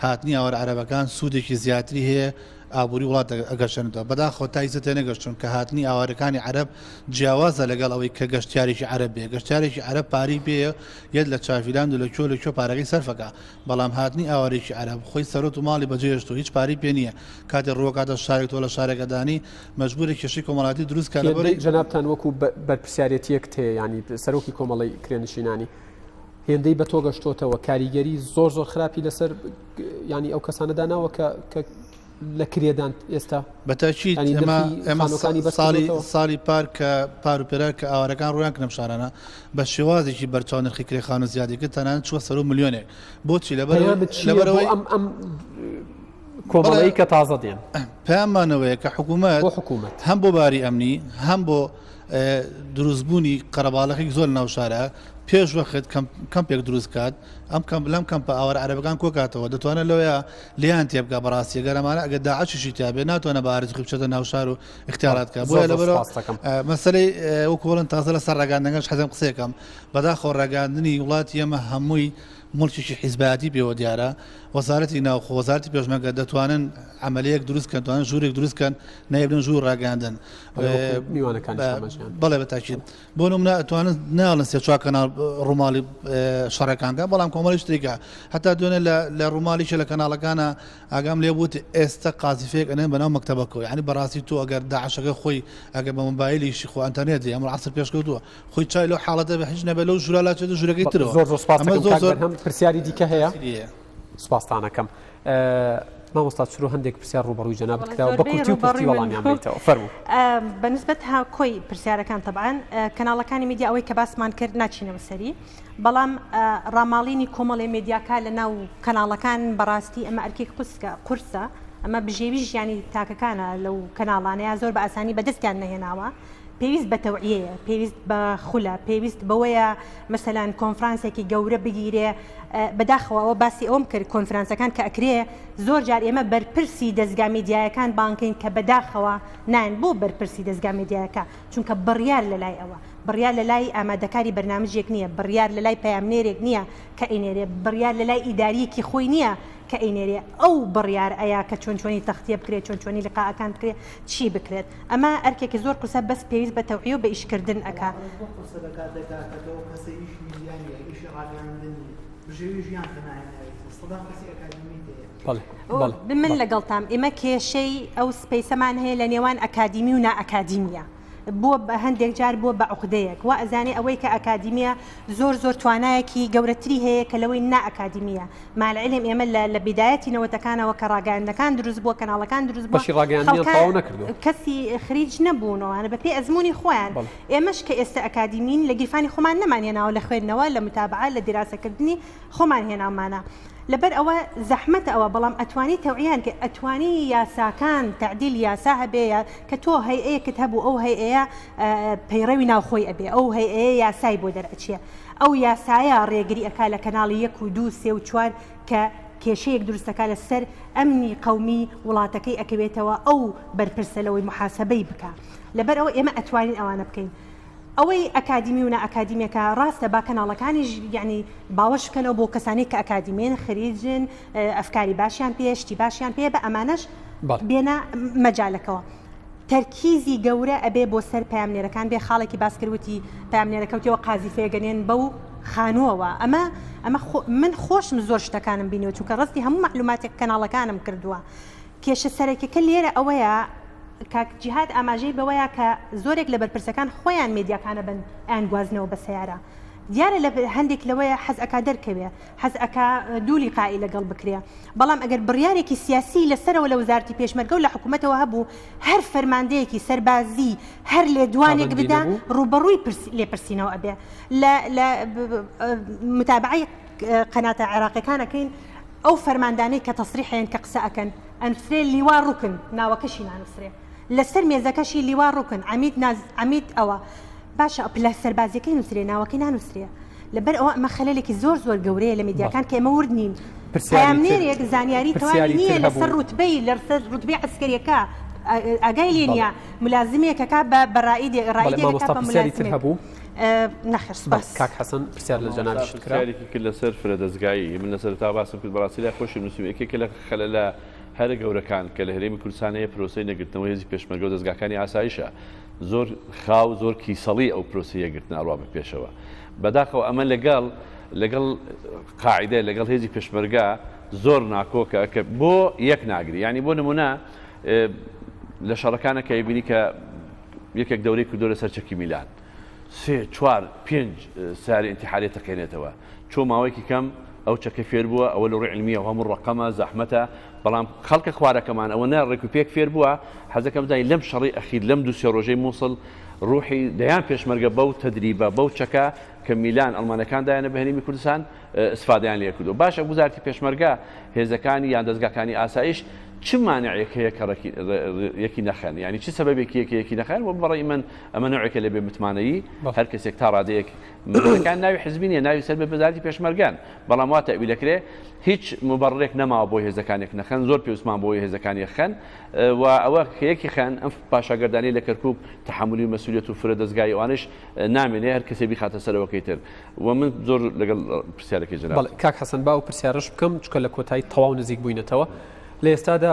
هاتنی ئاوارە عەرەبەکان سوودێکی زیاتری هەیە ئابووری وڵات ئەگەشێنێتەوە بەداخەوە تا ئیستا تێنەگەشتون کە هاتنی ئاوارەکانی عەرەب جیاوازە لەگەڵ ئەوەی کە گەشتیارێکی عەرەب بێ گەشتیارێکی عەرەب پارەی پێیە یەت لە چافیلاند و لە کوێ لە کوێ پارەکەی سەرفەکا بەڵام هاتنی ئاوارێکی عەرەب خۆی سەرۆت و ماڵی بەجێهێشتووە هیچ پارەی پێ نییە کاتێ ڕووەکاتە شارێک تۆ لە شارێکە دانی مەجبورە کێشەی کۆمەڵایەتی دروست کە لەبەرەی جەنابتان وەکو بەرپرسیارێتیەکت هەیە یانی سەرۆکی کۆمەڵەی کرێنشینانی هێندەی بە تۆ گەشتۆتەوە کاریگەری زۆر زۆر خراپی لەسەر ینی ئەو کەسانە داناوە کە کە لە کرێدان ئێستا بەتاکیید ئێمە ئێمە ساڵی ساڵی پار کە پار و پێرار کە ئاوارەکان ڕویان کردم شارانە بە شێوازێکی بەرچاو نرخی کرێ خانوو زیادی کرد تەنانەت چووە سەرو ملیۆنێک بۆچی لەبەر لەبەرەوەی ئەم ئەم کۆمەڵەی کە تازە دێن پەیاممانەوەیە کە حکوومەت بۆ حکوومەت هەم بۆ باری ئەمنی هەم بۆ دروستبوونی قەرەباڵەخێک زۆر ناو شارە پێش وەخت کەمپێک دروست کات ئەم کەمپ لەم کەمپە ئاوارە عەرەبەکان کۆکاتەوە دەتوانێت لەوەیە لێیان تێبگا بەڕاستی گەر ئەمانە ئەگەر داعشیشی تیابێ ناتوانێت بە ئارەزوی خۆی بچێتە ناو شار و اختیارات کە بۆیە لەبەرەوە مەسەلەی وەکو بڵێن تازە لەسەر ڕاگەیاندنەکەش حەزم قسەیەکەم بەداخەوە ڕاگەیاندنی وڵاتی ئێمە هەمووی موڵکێکی حیزبایەتی پێوە دیارە وەزارەتی ناوخۆ وەزارەتی پێشمەرگە دەتوانن عەمەلیەک دروست کەن توانن ژوورێک دروست کەن نایبن ژوور ڕاگەیاندن بەڵێ بە تاکید بۆ نمونە ئەتوانن ناڵن سێ چوار کەناڵ ڕووماڵی شەڕەکان کە بەڵام کۆمەڵی شتێکە هەتا دوێنێ لە لە ڕووماڵیشە لە کەناڵەکانە ئاگام لێ بوت ئێستا قازیفەیەک ئەنێن بەناو مەکتەبەکەوە یعنی بەڕاستی تۆ ئەگەر داعشەکە خۆی ئەگەر بە مۆبایلیشی خۆ ئەنتەرنێت ئەمڕۆ عەسر پێشکەوتووە خۆی چای لەو حاڵەتە بە هیچ نەبێ لەو ژوورا لاچێتە ژوورەکەی ترەوە زۆر زۆر سپاس دەکەم کاک بەرهەم پرسیاری دیکە هەیە سپاستانەکەم مامۆستا چرۆ هەندێک پرسیار ڕووبەڕووی جەنابت کراوە بە کورتی و پوختی وەڵامیان بەیتەوە فەرموو. بە نسبەت ها کۆی پرسیارەکان تەبعەن کەناڵەکانی میدیا ئەوەی کە باسمان کرد ناچینەوە سەری بەڵام ڕاماڵینی کۆمەڵێ مێدیاکە لە ناو کەناڵەکان بەڕاستی ئەمە ئەرکێک قورسکە قورسە ئەمە بژێوی ژیانی تاکەکانە لەو کەناڵانەیە زۆر بە ئاسانی بەدەستیان نەهێناوە پێویست بە تەوعیەیە، پێویست بە خولە، پێویست بەوەیە مەسەلەن کۆنفرانسێکی گەورە بگیرێ، بەداخەوە ئەوە باسی ئەوەم کرد کۆنفرانسەکان کە ئەکرێ زۆر جار ئێمە بەرپرسی دەزگا میدیایەکان بانگ کەین کە بەداخەوە نایەن، بۆ بەرپرسی دەزگا میدیایەکە؟ چونکە بڕیار لەلای ئەوە، بڕیار لەلای ئامادەکاری بەرنامجێک نییە، بڕیار لەلای پەیامنێرێک نییە کە ئەینێرێ، بڕیار لەلای ئیدارییەکی خۆی نییە کە ئەینێرێ، ئەو بڕیار ئەیا کە چۆن چۆنی تەختیە بکرێ، چۆن چۆنی لقائەکان بکرێ، چی بکرێت. ئەمە ئەرکێکی زۆر قورسە بەس پێویست بە تەوعیە و بە ئیشکردن ئەکا. ئەمە بۆ قورسە لە کاتێکا کە تۆ ئەو کەسە ئیشی میدیا نیە ئیشی ڕاگەیاندن نیە بژێوی ژیان تەنها هێناویتە سەدان کەسی ئەکادیمیت هەیە. بەڵێ بەڵێ من لەگەڵتام ئێمە کێشەی ئەو space ەمان هەیە لە نێوان ئەکادیمی و نائەکادیمیە بووە بە هەندێک جار بووە بە عوقدەیەک وا ئەزانێ ئەوەی کە ئەکادیمیە زۆر زۆر توانایەکی گەورەتری هەیە کە لەوەی نائەکادیمیە مع العلم ئێمە لە لە بیدایەتی نەوەتەکانەوە کە ڕاگەیاندنەکان دروست بووە کەناڵەکان دروست بووە بەشی ڕاگەیاندنیان خەڵکان تەواو نەکردووە. کەسی خریج نەبوون ئەوانە بە پێی ئەزموونی خۆیان بەڵێ. ئێمەش کە ئێستە ئەکادیمین لە گیرفانی خۆمان نەمان هێناوە لە خوێندنەوە لە متابعە لە دیراسەکردنی خۆمان هێناومانە لەبەر ئەوە زەحمەتە ئەوە بەڵام ئەتوانی تەوعیان کە ئەتوانی یاساکان تەعدیل یاسا هەبێ یا کە تۆ هەیئەیەکت هەبوو ئەو هەیئەیە پەیڕەوی ناوخۆی ئەبێ ئەو هەیئەیە یاسای بۆ دەرئەچێ ئەو یاسایە ڕێگری ئەکا لە کەناڵی یەک و دوو سێ و چوار کە کێشەیەک دروست ئەکا لە سەر ئەمنی قەومی وڵاتەکەی ئەکەوێتەوە ئەو بەرپرسە لەوەی موحاسەبەی بکا لەبەر ئەوە ئێمە ئەتوانین ئەوانە بکەین ئەوەی ئەکادیمی و نائەکادیمیەکە ڕاستە با کەناڵەکانیش یعنی باوەش بکەنەوە بۆ کەسانی کە ئەکادیمین خریجن ئەفکاری باشیان پێ شتی باشیان پێ بە ئەمانەش بێنە مەجالەکەوە. تەرکیزی گەورە ئەبێ بۆ سەر پەیامنێرەکان بێ خاڵێکی باس کرد وتی پەیامنێرەکە وتیەوە قازیفەیە گەنێن بەو خانووەوە ئەمە ئەمە من خۆشم زۆر شتەکانم بینیوە چونکە ڕستی هەموو معلوماتێک کەناڵەکانم کردووە کێشە سەرەکیەکە لێرە ئەوەیە کاک جیهاد ئاماژەی بەوەیە کە زۆرێک لە بەرپرسەکان خۆیان مێدیاکانە بن ئەیان گوازنەوە بە سەیارە دیارە لە هەندێک لەوەیە حەز ئەکا دەرکەوێ حەز ئەکا دوو لیقائی لەگەڵ بکرێ بەڵام ئەگەر بڕیارێکی سیاسی لە سەرەوە لە وەزارەتی پێشمەرگە و لە حکوومەتەوە هەبوو هەر فەرماندەیەکی سەربازی هەر لێدوانێک پابەندی بدا نەبوو؟ ڕووبەڕووی لێپرسینەوە ئەبێ لە لە متابعەی قەناتە عێراقیەکان ئەکەین ئەو فەرماندانەی کە تەسریح هەیەن کە قسە ئەکەن ئەنوسرێ لیوا ڕوکن ناوەکەشی نانوسرێ لەسەر مێزەکەشی لیوا ڕوکن عەمید ناز عەمید ئەوە باشە پلە سەربازیەکەی نوسرێ ناوەکەی نانوسرێ لەبەر ئەوە ئەمە خەلەلێکی زۆر زۆر گەورەیە لە میدیاکان کە ئێمە ورد نین پرسیاری تر پەیامنێرێک زانیاری تەواوی پرسیاری نییە تر لەسەر هەبوو ڕوتبەی لەسەر ڕوتبەی عەسکەریەکە. ئاگای لێ نییە ملازمێکەکە بە بە ڕائیدێک ڕائیدێکەکە بە ملازمێک هەبوو نەخێر سپاس. کاک حەسەن پرسیار لە جەنابیشت کرا. پرسیارێکی کرد لەسەر فرە دەزگایی من لە سەرەتا باسم کرد بەڕاستی لای خۆشم نووسیم یەکێکە لە خەلەلە هەرە گەورەکان کە لە هەرێمی کوردستان هەیە پرۆسەی نەگرتنەوەی هێزی پێشمەرگە و دەزگاکانی ئاسایشە زۆر خاو زۆر کیسەڵی ئەو پرۆسەی یەکگرتنە ئەڕوا بە پێشەوە بەداخەوە ئەمە لەگەڵ لەگەڵ قاعدە لەگەڵ هێزی پێشمەرگە زۆر ناکۆکە کە بۆ یەک ناگری یعنی بۆ نمونە لە شەڕەکانە کە ئەیبینی کە یەکێک دەورەی کردو لەسەر چەکی میلان سێ چوار پێنج ساری ئینتیحاری تەقێنێتەوە چۆ ماوەیەکی کەم ئەو چەکە فێر بووە ئەوە لە ڕووی علمیەوە هەموو ڕەقەمە زەحمەتە بەڵام خەڵکە خوارەکەمان ئەوە نە ڕێک و پێک فێر بووە حەزەکەم بزانین لەم شەڕی ئەخیر لەم دوو سێ ڕۆژەی مووسڵ ڕوحی دەیان پێشمەرگە بەو تەدریبە بەو چەکە کە میلان ئەڵمانەکان دایانە بە هەرێمی کوردستان ئیسفادەیان لێ کردووە باشە وزارەتی پێشمەرگە هێزەکانی یان دەزگاکانی ئاسایش چ مانعێک هەیە کە یەکی نەخەن یعنی چ سەبەبێکی یەکە یەکی نەخەن وە بەڕێی من ئەمە نەوعێکە لە بێ متمانەیی هەر کەسێک تا ڕادەیەک متمانەکان ناوی حزبی نییە ناوی سەر بە وەزارەتی پێشمەرگان بەڵام وا تەئویل ئەکرێ هیچ مبەڕێک نەماوە بۆ هێزەکان یەک نەخەن زۆر پێویستمان بۆ هێزەکان یەکخەن و ئەوە کە یەکی خەن ئەم پاشاگەردانی لە کەرکک تەحملی مەسولیت و فرە دەزگای ئەوانش نامێنێ هەر کەسێ بیخاتە سەرەوەکەی تر و من زۆر لەگەڵ پرسیارەکەی جەناب بەڵێ کاک حەسەن با ئەو پرسیارەش بکەم چونکە لە کۆتایی تەواو نزیک بووینەتەوە لە ئێستادا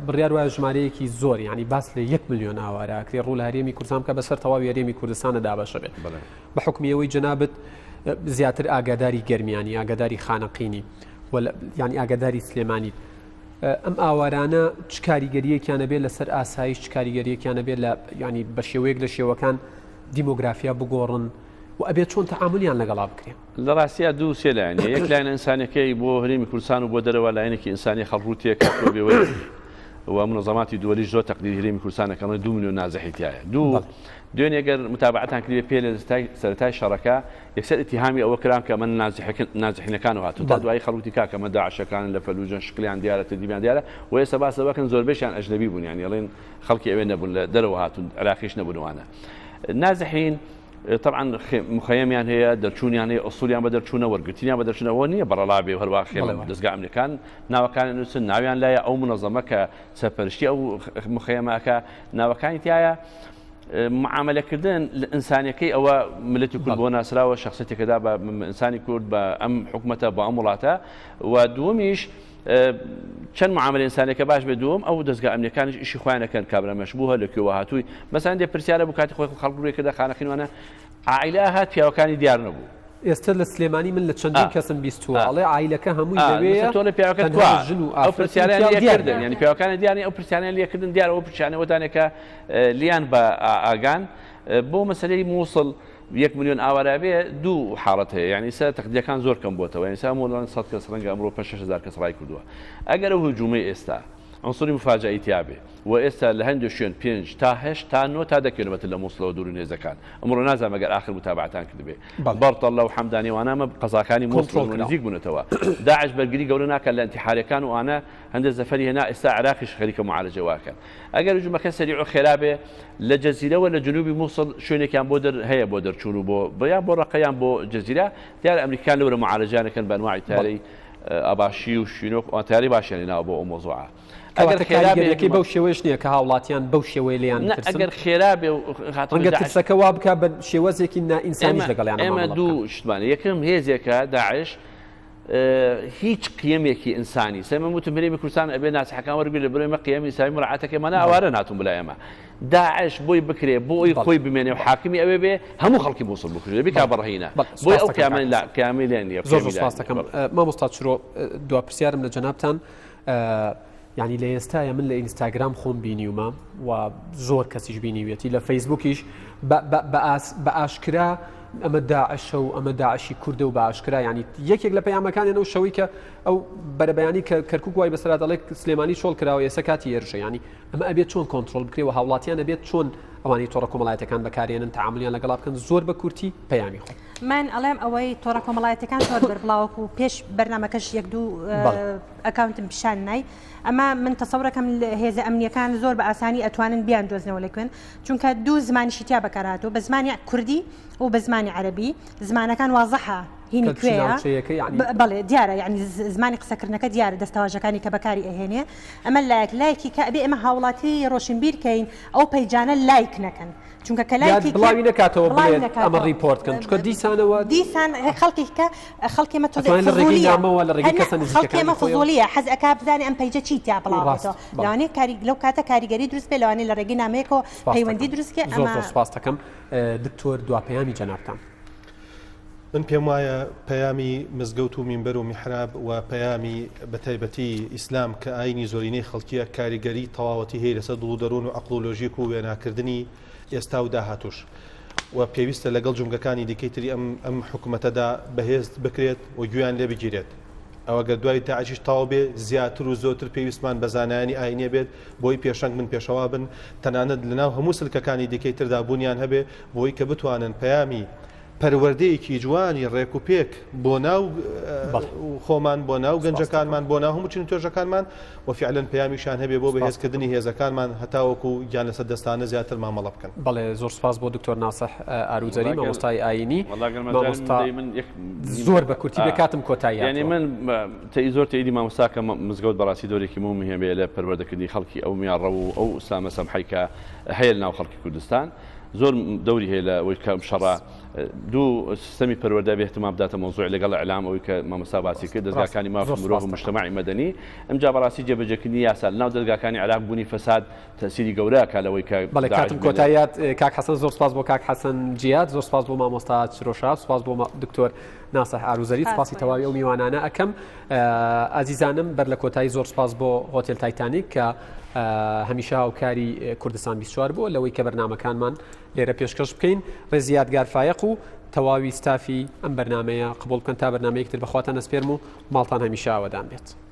بڕیار وایە ژمارەیەکی زۆر یعنی باس لە یەک ملیۆن ئاوارە ئەکرێ ڕوو لە هەرێمی کوردستان بکە بەسەر تەواوی هەرێمی کوردستانە دابەشە بێت بە حکمی ئەوەی جەنابت زیاتر ئاگاداری گەرمیانی ئاگاداری خانەقینی یعنی ئاگاداری سلێمانی ئەم ئاوارانە چ کاریگەریەکیانە بێت لەسەر ئاسایش چ کاریگەریەکیانە بێت لە ینی بە شێوەیەک لە شێوەکان دیمۆگرافیا بگۆڕن و ئەبێت چۆن تەعامولیان لەگەڵا بکرێ؟ لە ڕاستیا دوو سێ لایەنە، یەک لایەنە ئینسانیەکەی بۆ هەرێمی کوردستان و بۆ دەرەوە لایەنێکی ئینسانی خەڵک ڕوو تێکەوتووە بێ وەرگری و منەزەماتی دووەلیش زۆر تەقدیری هەرێمی کوردستان ئەکەن ئەڵێن دوو ملیۆن نازحی تیایە. دوو دوێنێ گەر متابعەتان کردبێ پێ لە سەرەتای شەڕەکە یەکسەر ئیتیهامی ئەوە کران کە ئەمە نازحینەکان هاتوون تا دوایی خەڵک وتی کاکە ئەمە داعشەکانن لە فەلوجەن شکلیان دیارە تەدریبیان دیارە و ئێستا باس لەوە کەن زۆربەیشیان ئەجنەبی بوون یانی ئەڵێن خەڵکی ئەوێ نەبوون لە دەرەوە هاتوون عێراقیش نەبوون وانە نازحین تەبعەن مخەیەمیان هەیە دەرچوونیان هەیە ئوسولیان بە دەرچوونە وەرگرتنیان بە دەرچوونە ئەوە نییە بەڕەڵا بێ و هەروا خێمە دەزگا ئەمنیەکان ناوەکانی نووسن ناویان لایە ئەو منەزەمە کە سەرپەرشتی ئەو مخەیەمە ئەکا ناوەکانی تایە معاملەکردن لە ئینسانیەکەی ئەوە ملەتی کورد بۆ ناسراوە شخصێتێکەدا بە ئینسانی کورد بە ئەم حکومەتە بە ئەم وڵاتە و دووەمیش چەند معاملە ئینسانیەکە باش بێت دووەم ئەو دەزگا ئەمنیەکانیش ئیشی خۆیان ئەکەن کابرا مەشبوهە لە کوێوە هاتووی مەسەلەن هەندێ پرسیارە بوو کاتی خۆی خەڵک ڕووی کردە خانەقین وانە عائیلە هات پیاوەکانی دیار نەبوو. ئێستا لە سلێمانی من لە چەندین کەسم بیستووە ئەڵێ عایلەکە هەمووی لەوێیە تۆ لە پیاوەکەت تەنها کوا ژن و ئەو ئافرەت و پرسیارەیان پیاو لێ دیار کردن نییە. یانی پیاوەکانی دیار نیە ئەو پرسیارەیان لێ کردن دیارە ئەو پرسیارانە وەدانێکە لیان بە ئاگان بۆ مەسەلەی مووسڵ یەک ملیۆن ئاوارە بێ دوو حاڵەت هەیە یانی ئیستا تەقدیرەکان زۆر کەم بۆتەوە یانی ئیستا ئەمڕۆ لەوان سەد کەس ڕەنگە ئەمڕۆ پێنج 6000 کەس ڕای کردووە ئەگەر ئەو هجومەی ئێستا عنصری مفاجئی تیا بێ و ئێستا لە هەندێ شوێن پێنج تا هەشت تا نۆ تا دە کیلۆمەتر لە مووسڵەوە دوورن هێزەکان ئەمڕۆ نازانم ئەگەر ئاخر متابعەتان کردبێ بەرتەڵە و حەمدانی وانە ئەمە قەزاکانی مووسڵن کۆنترۆڵ و کراوە. نزیک بوونەتەوە داعش بەرگری گەورە ناکات لە ئینتیحاریەکان و ئانە هەندێ زەفەری هێنا ئێستا عێراقیش خەریکە معالەجەی واکەن ئەگەر هجومەکە سەریع و خێرا بێ لە جەزیرەوە لە جنوبی موسڵ شوێنێکیان بۆ دەر هەیە بۆ دەرچوون و بۆ یان بۆ ڕەقە یان بۆ جەزیرە دیارە ئەمریکان لەورە معالەجەیان ئەکەن بە ئەنواعی تارەی ئاباشی و شینۆک ئەوان تارەی باشیان هێناوە بۆ ئەو مەوزوعە ئەگەر کەواتە خێرا بێ کاریگەریەکەی بەو شێوەیەش نییە کە هاوڵاتیان بەو شێوەیە لێیان نا بترسن ئەگەر خێرا بێ و هاتنە ڕەنگە داعش ترسەکە وا بکا بە شێوازێکی نائینسانیش ئێمە لەگەڵیانە ئێمە مامەڵە بکەن دوو شتمان یەکەم هێزێکە داعش هیچ قیەمێکی ئینسانی سەر من وتم هەرێمی کوردستان ئەبێ ناسحەکان وەرگری لە برۆی مە قیەمی ئینسانی مراعاتەکەی مانا ئاوارە ناتون بلای ئێمە داعش بۆی بکرێ بۆ ئەوی خۆی بمێنێ و حاکمی ئەوێ بێ هەموو خەڵکی مووسڵ بکوژێ بیکا بە ڕەهینە بۆی ئەو قیامەی لا قیامی لێ نییە زۆر زۆر سپاس دەکەم مامۆستا چرۆ دوا پرسیارم لە جەنابتان یعنی لە ئێستاە من لە ئینستاگرام خۆم بینیومە و زۆر کەسیش بینیویەتی لە فەیسبوکیش بە ئاشکرا ئەمە داعشە و ئەمە داعشی کوردە و بە ئاشکرا ینی یەکێک لە پەیامەکانیان ئەو شەوەی کە ئەو بەرەبەیانی کە کەرکک وای بەسەرا دەڵێ سلێمانی چۆڵ کراوە ئێستا کاتی هێرشە ینی ئەمە ئەبێت چۆن کۆنترۆڵ بکرێ و هاوڵاتیان ئەبێت چۆن ئەوانەی تۆڕە کۆمەڵایەتەکان بەکارێنن تەعامولیان لەگەڵا بکەن زۆر بە کورتی پەیامی خۆ. من ئەڵێم ئەوەی تۆڕە کۆمەڵایەتەکان زۆر بەربڵاوەک و پێش بەرنامەکەش یەک دوو ئەکاونتم پیشان نای ئەمە من تەسەورەکەم هێزە ئەمنیەکان زۆر بە ئاسانی ئەتوانن بیان دۆزنەوە لە کوێن چونکە دوو زمانیشی تیا بەکارهاتوو بە زمانی کوردی و بە زمانی عەرەبی زمانەکان وازحە. هینی کوێیە بەڵێ دیارە یعنی زمانی قسەکردنەکە دیارە دەستەواژەکانی کە بەکاری ئەهێنێ ئەمە لایەک لایەکی کە ئەبێ ئێمە هاوڵاتی ڕۆشنبیر کەین ئەو page انە لایک نەکەن چونکە کە لایکی بڵاوی نەکاتەوە بڵێت ئەمە report کەن چونکە دیسانەوە دیسان خەڵکی کە خەڵکی مە تۆزێ فزولیە لە ڕێگەی کەسە خەڵکی مە فزولیە حەز ئەکا بزانێ ئەم page ە چی تیا بڵاوێتەوە لەوانەیە کاری لەو کاتە کاریگەری دروست بێ لەوانەیە لە ڕێگەی نامەیەکەوە پەیوەندی دروست کێ ئەمە زۆر سپاس دەکەم دکتۆر دوا پەیامی جەنابتان. من پێم وایە پەیامی مزگەوت و مینبەر و میحراب و پەیامی بە تایبەتی ئیسلام کە ئاینی زۆرینەی خەڵکیە کاریگەری تەواوەتی هەیە لەسەر دڵ و دەروون و عەقڵ و لۆژیک و وێناکردنی ئێستا و داهاتووش و پێویستە لەگەڵ جومگەکانی دیکەی تری ئەم ئەم حکومەتەدا بەهێز بکرێت و گوێیان لێ بگیرێت. ئەوە گەر دوای داعشیش تەواو بێ زیاتر و زۆرتر پێویستمان بە زانایانی ئاینیە بێت بۆی پێشەنگ بن پێشەوا بن تەنانەت لەناو هەموو سلکەکانی دیکەی تردا بوونیان هەبێ بۆی کە بتوانن پەیامی پەروەردەیەکی جوانی ڕێک و پێک بۆ ناو خۆمان بۆ ناو گەنجەکانمان بۆ ناو هەموو چین و توێژەکانمان و فعلەن پەیامیشیان هەبێ بۆ بەهێزکردنی هێزەکانمان هەتاوەکو گیان لەسەر دەستانە زیاتر مامەڵە بکەن. بەڵێ زۆر سوپاس بۆ دکتۆر ناسح ئاروزەری مامۆستای ئایینی مامۆستا زۆر بە کورتی بێ کاتم کۆتایی یعنی من زۆر تەئیدی مامۆستا کە مزگەوت بەڕاستی دەورێکی موهیمی هەیە لە پەروەردەکردنی خەڵکی ئەو میانڕەو و ئەو ئیسلامە سەمحەی کە هەیە لەناو خەڵکی کوردستان زۆر دەوری هەیە لە ئەوەی کە ئەم شەڕە دوو سیستەمی پەروەردە بێ اهتمام بداتە مەوزوع لەگەڵ ئیعلام ئەوەی کە مامۆستا باسی کرد دەزگاکانی مافی مرۆڤ و مجتەمەعی مەدەنی ئمجا بەڕاستی جێبەجێکردنی یاسا لەناو دەزگاکانی عێراق بوونی فەساد تەئسیری گەورە ئەکا لەوەی کە بەڵێ کاتم کۆتاییات کاک حەسەن زۆر سپاس بۆ کاک حەسەن جیاد زۆر سپاس بۆ مامۆستا چرۆشا سپاس بۆ دکتۆر ناسح ئاروزەری سپاسی تەواوی ئەو میوانانە ئەکەم ئازیزانم بەر لە کۆتایی زۆر سپاس بۆ هۆتێل تایتانیک کە هەمیشە هاوکاری کوردستان 24 بووە لەوەی کە بەرنمەکانمان لێرە پێشکەش بکەین ڕێزی یادگار فایەق و تەواوی ستافی ئەم بەرنمەیە قبول بکەن تا بەرنمەیەکتر بەخواتان ئەسپێرم و ماڵتان هەمیشە ئاوەدان بێت.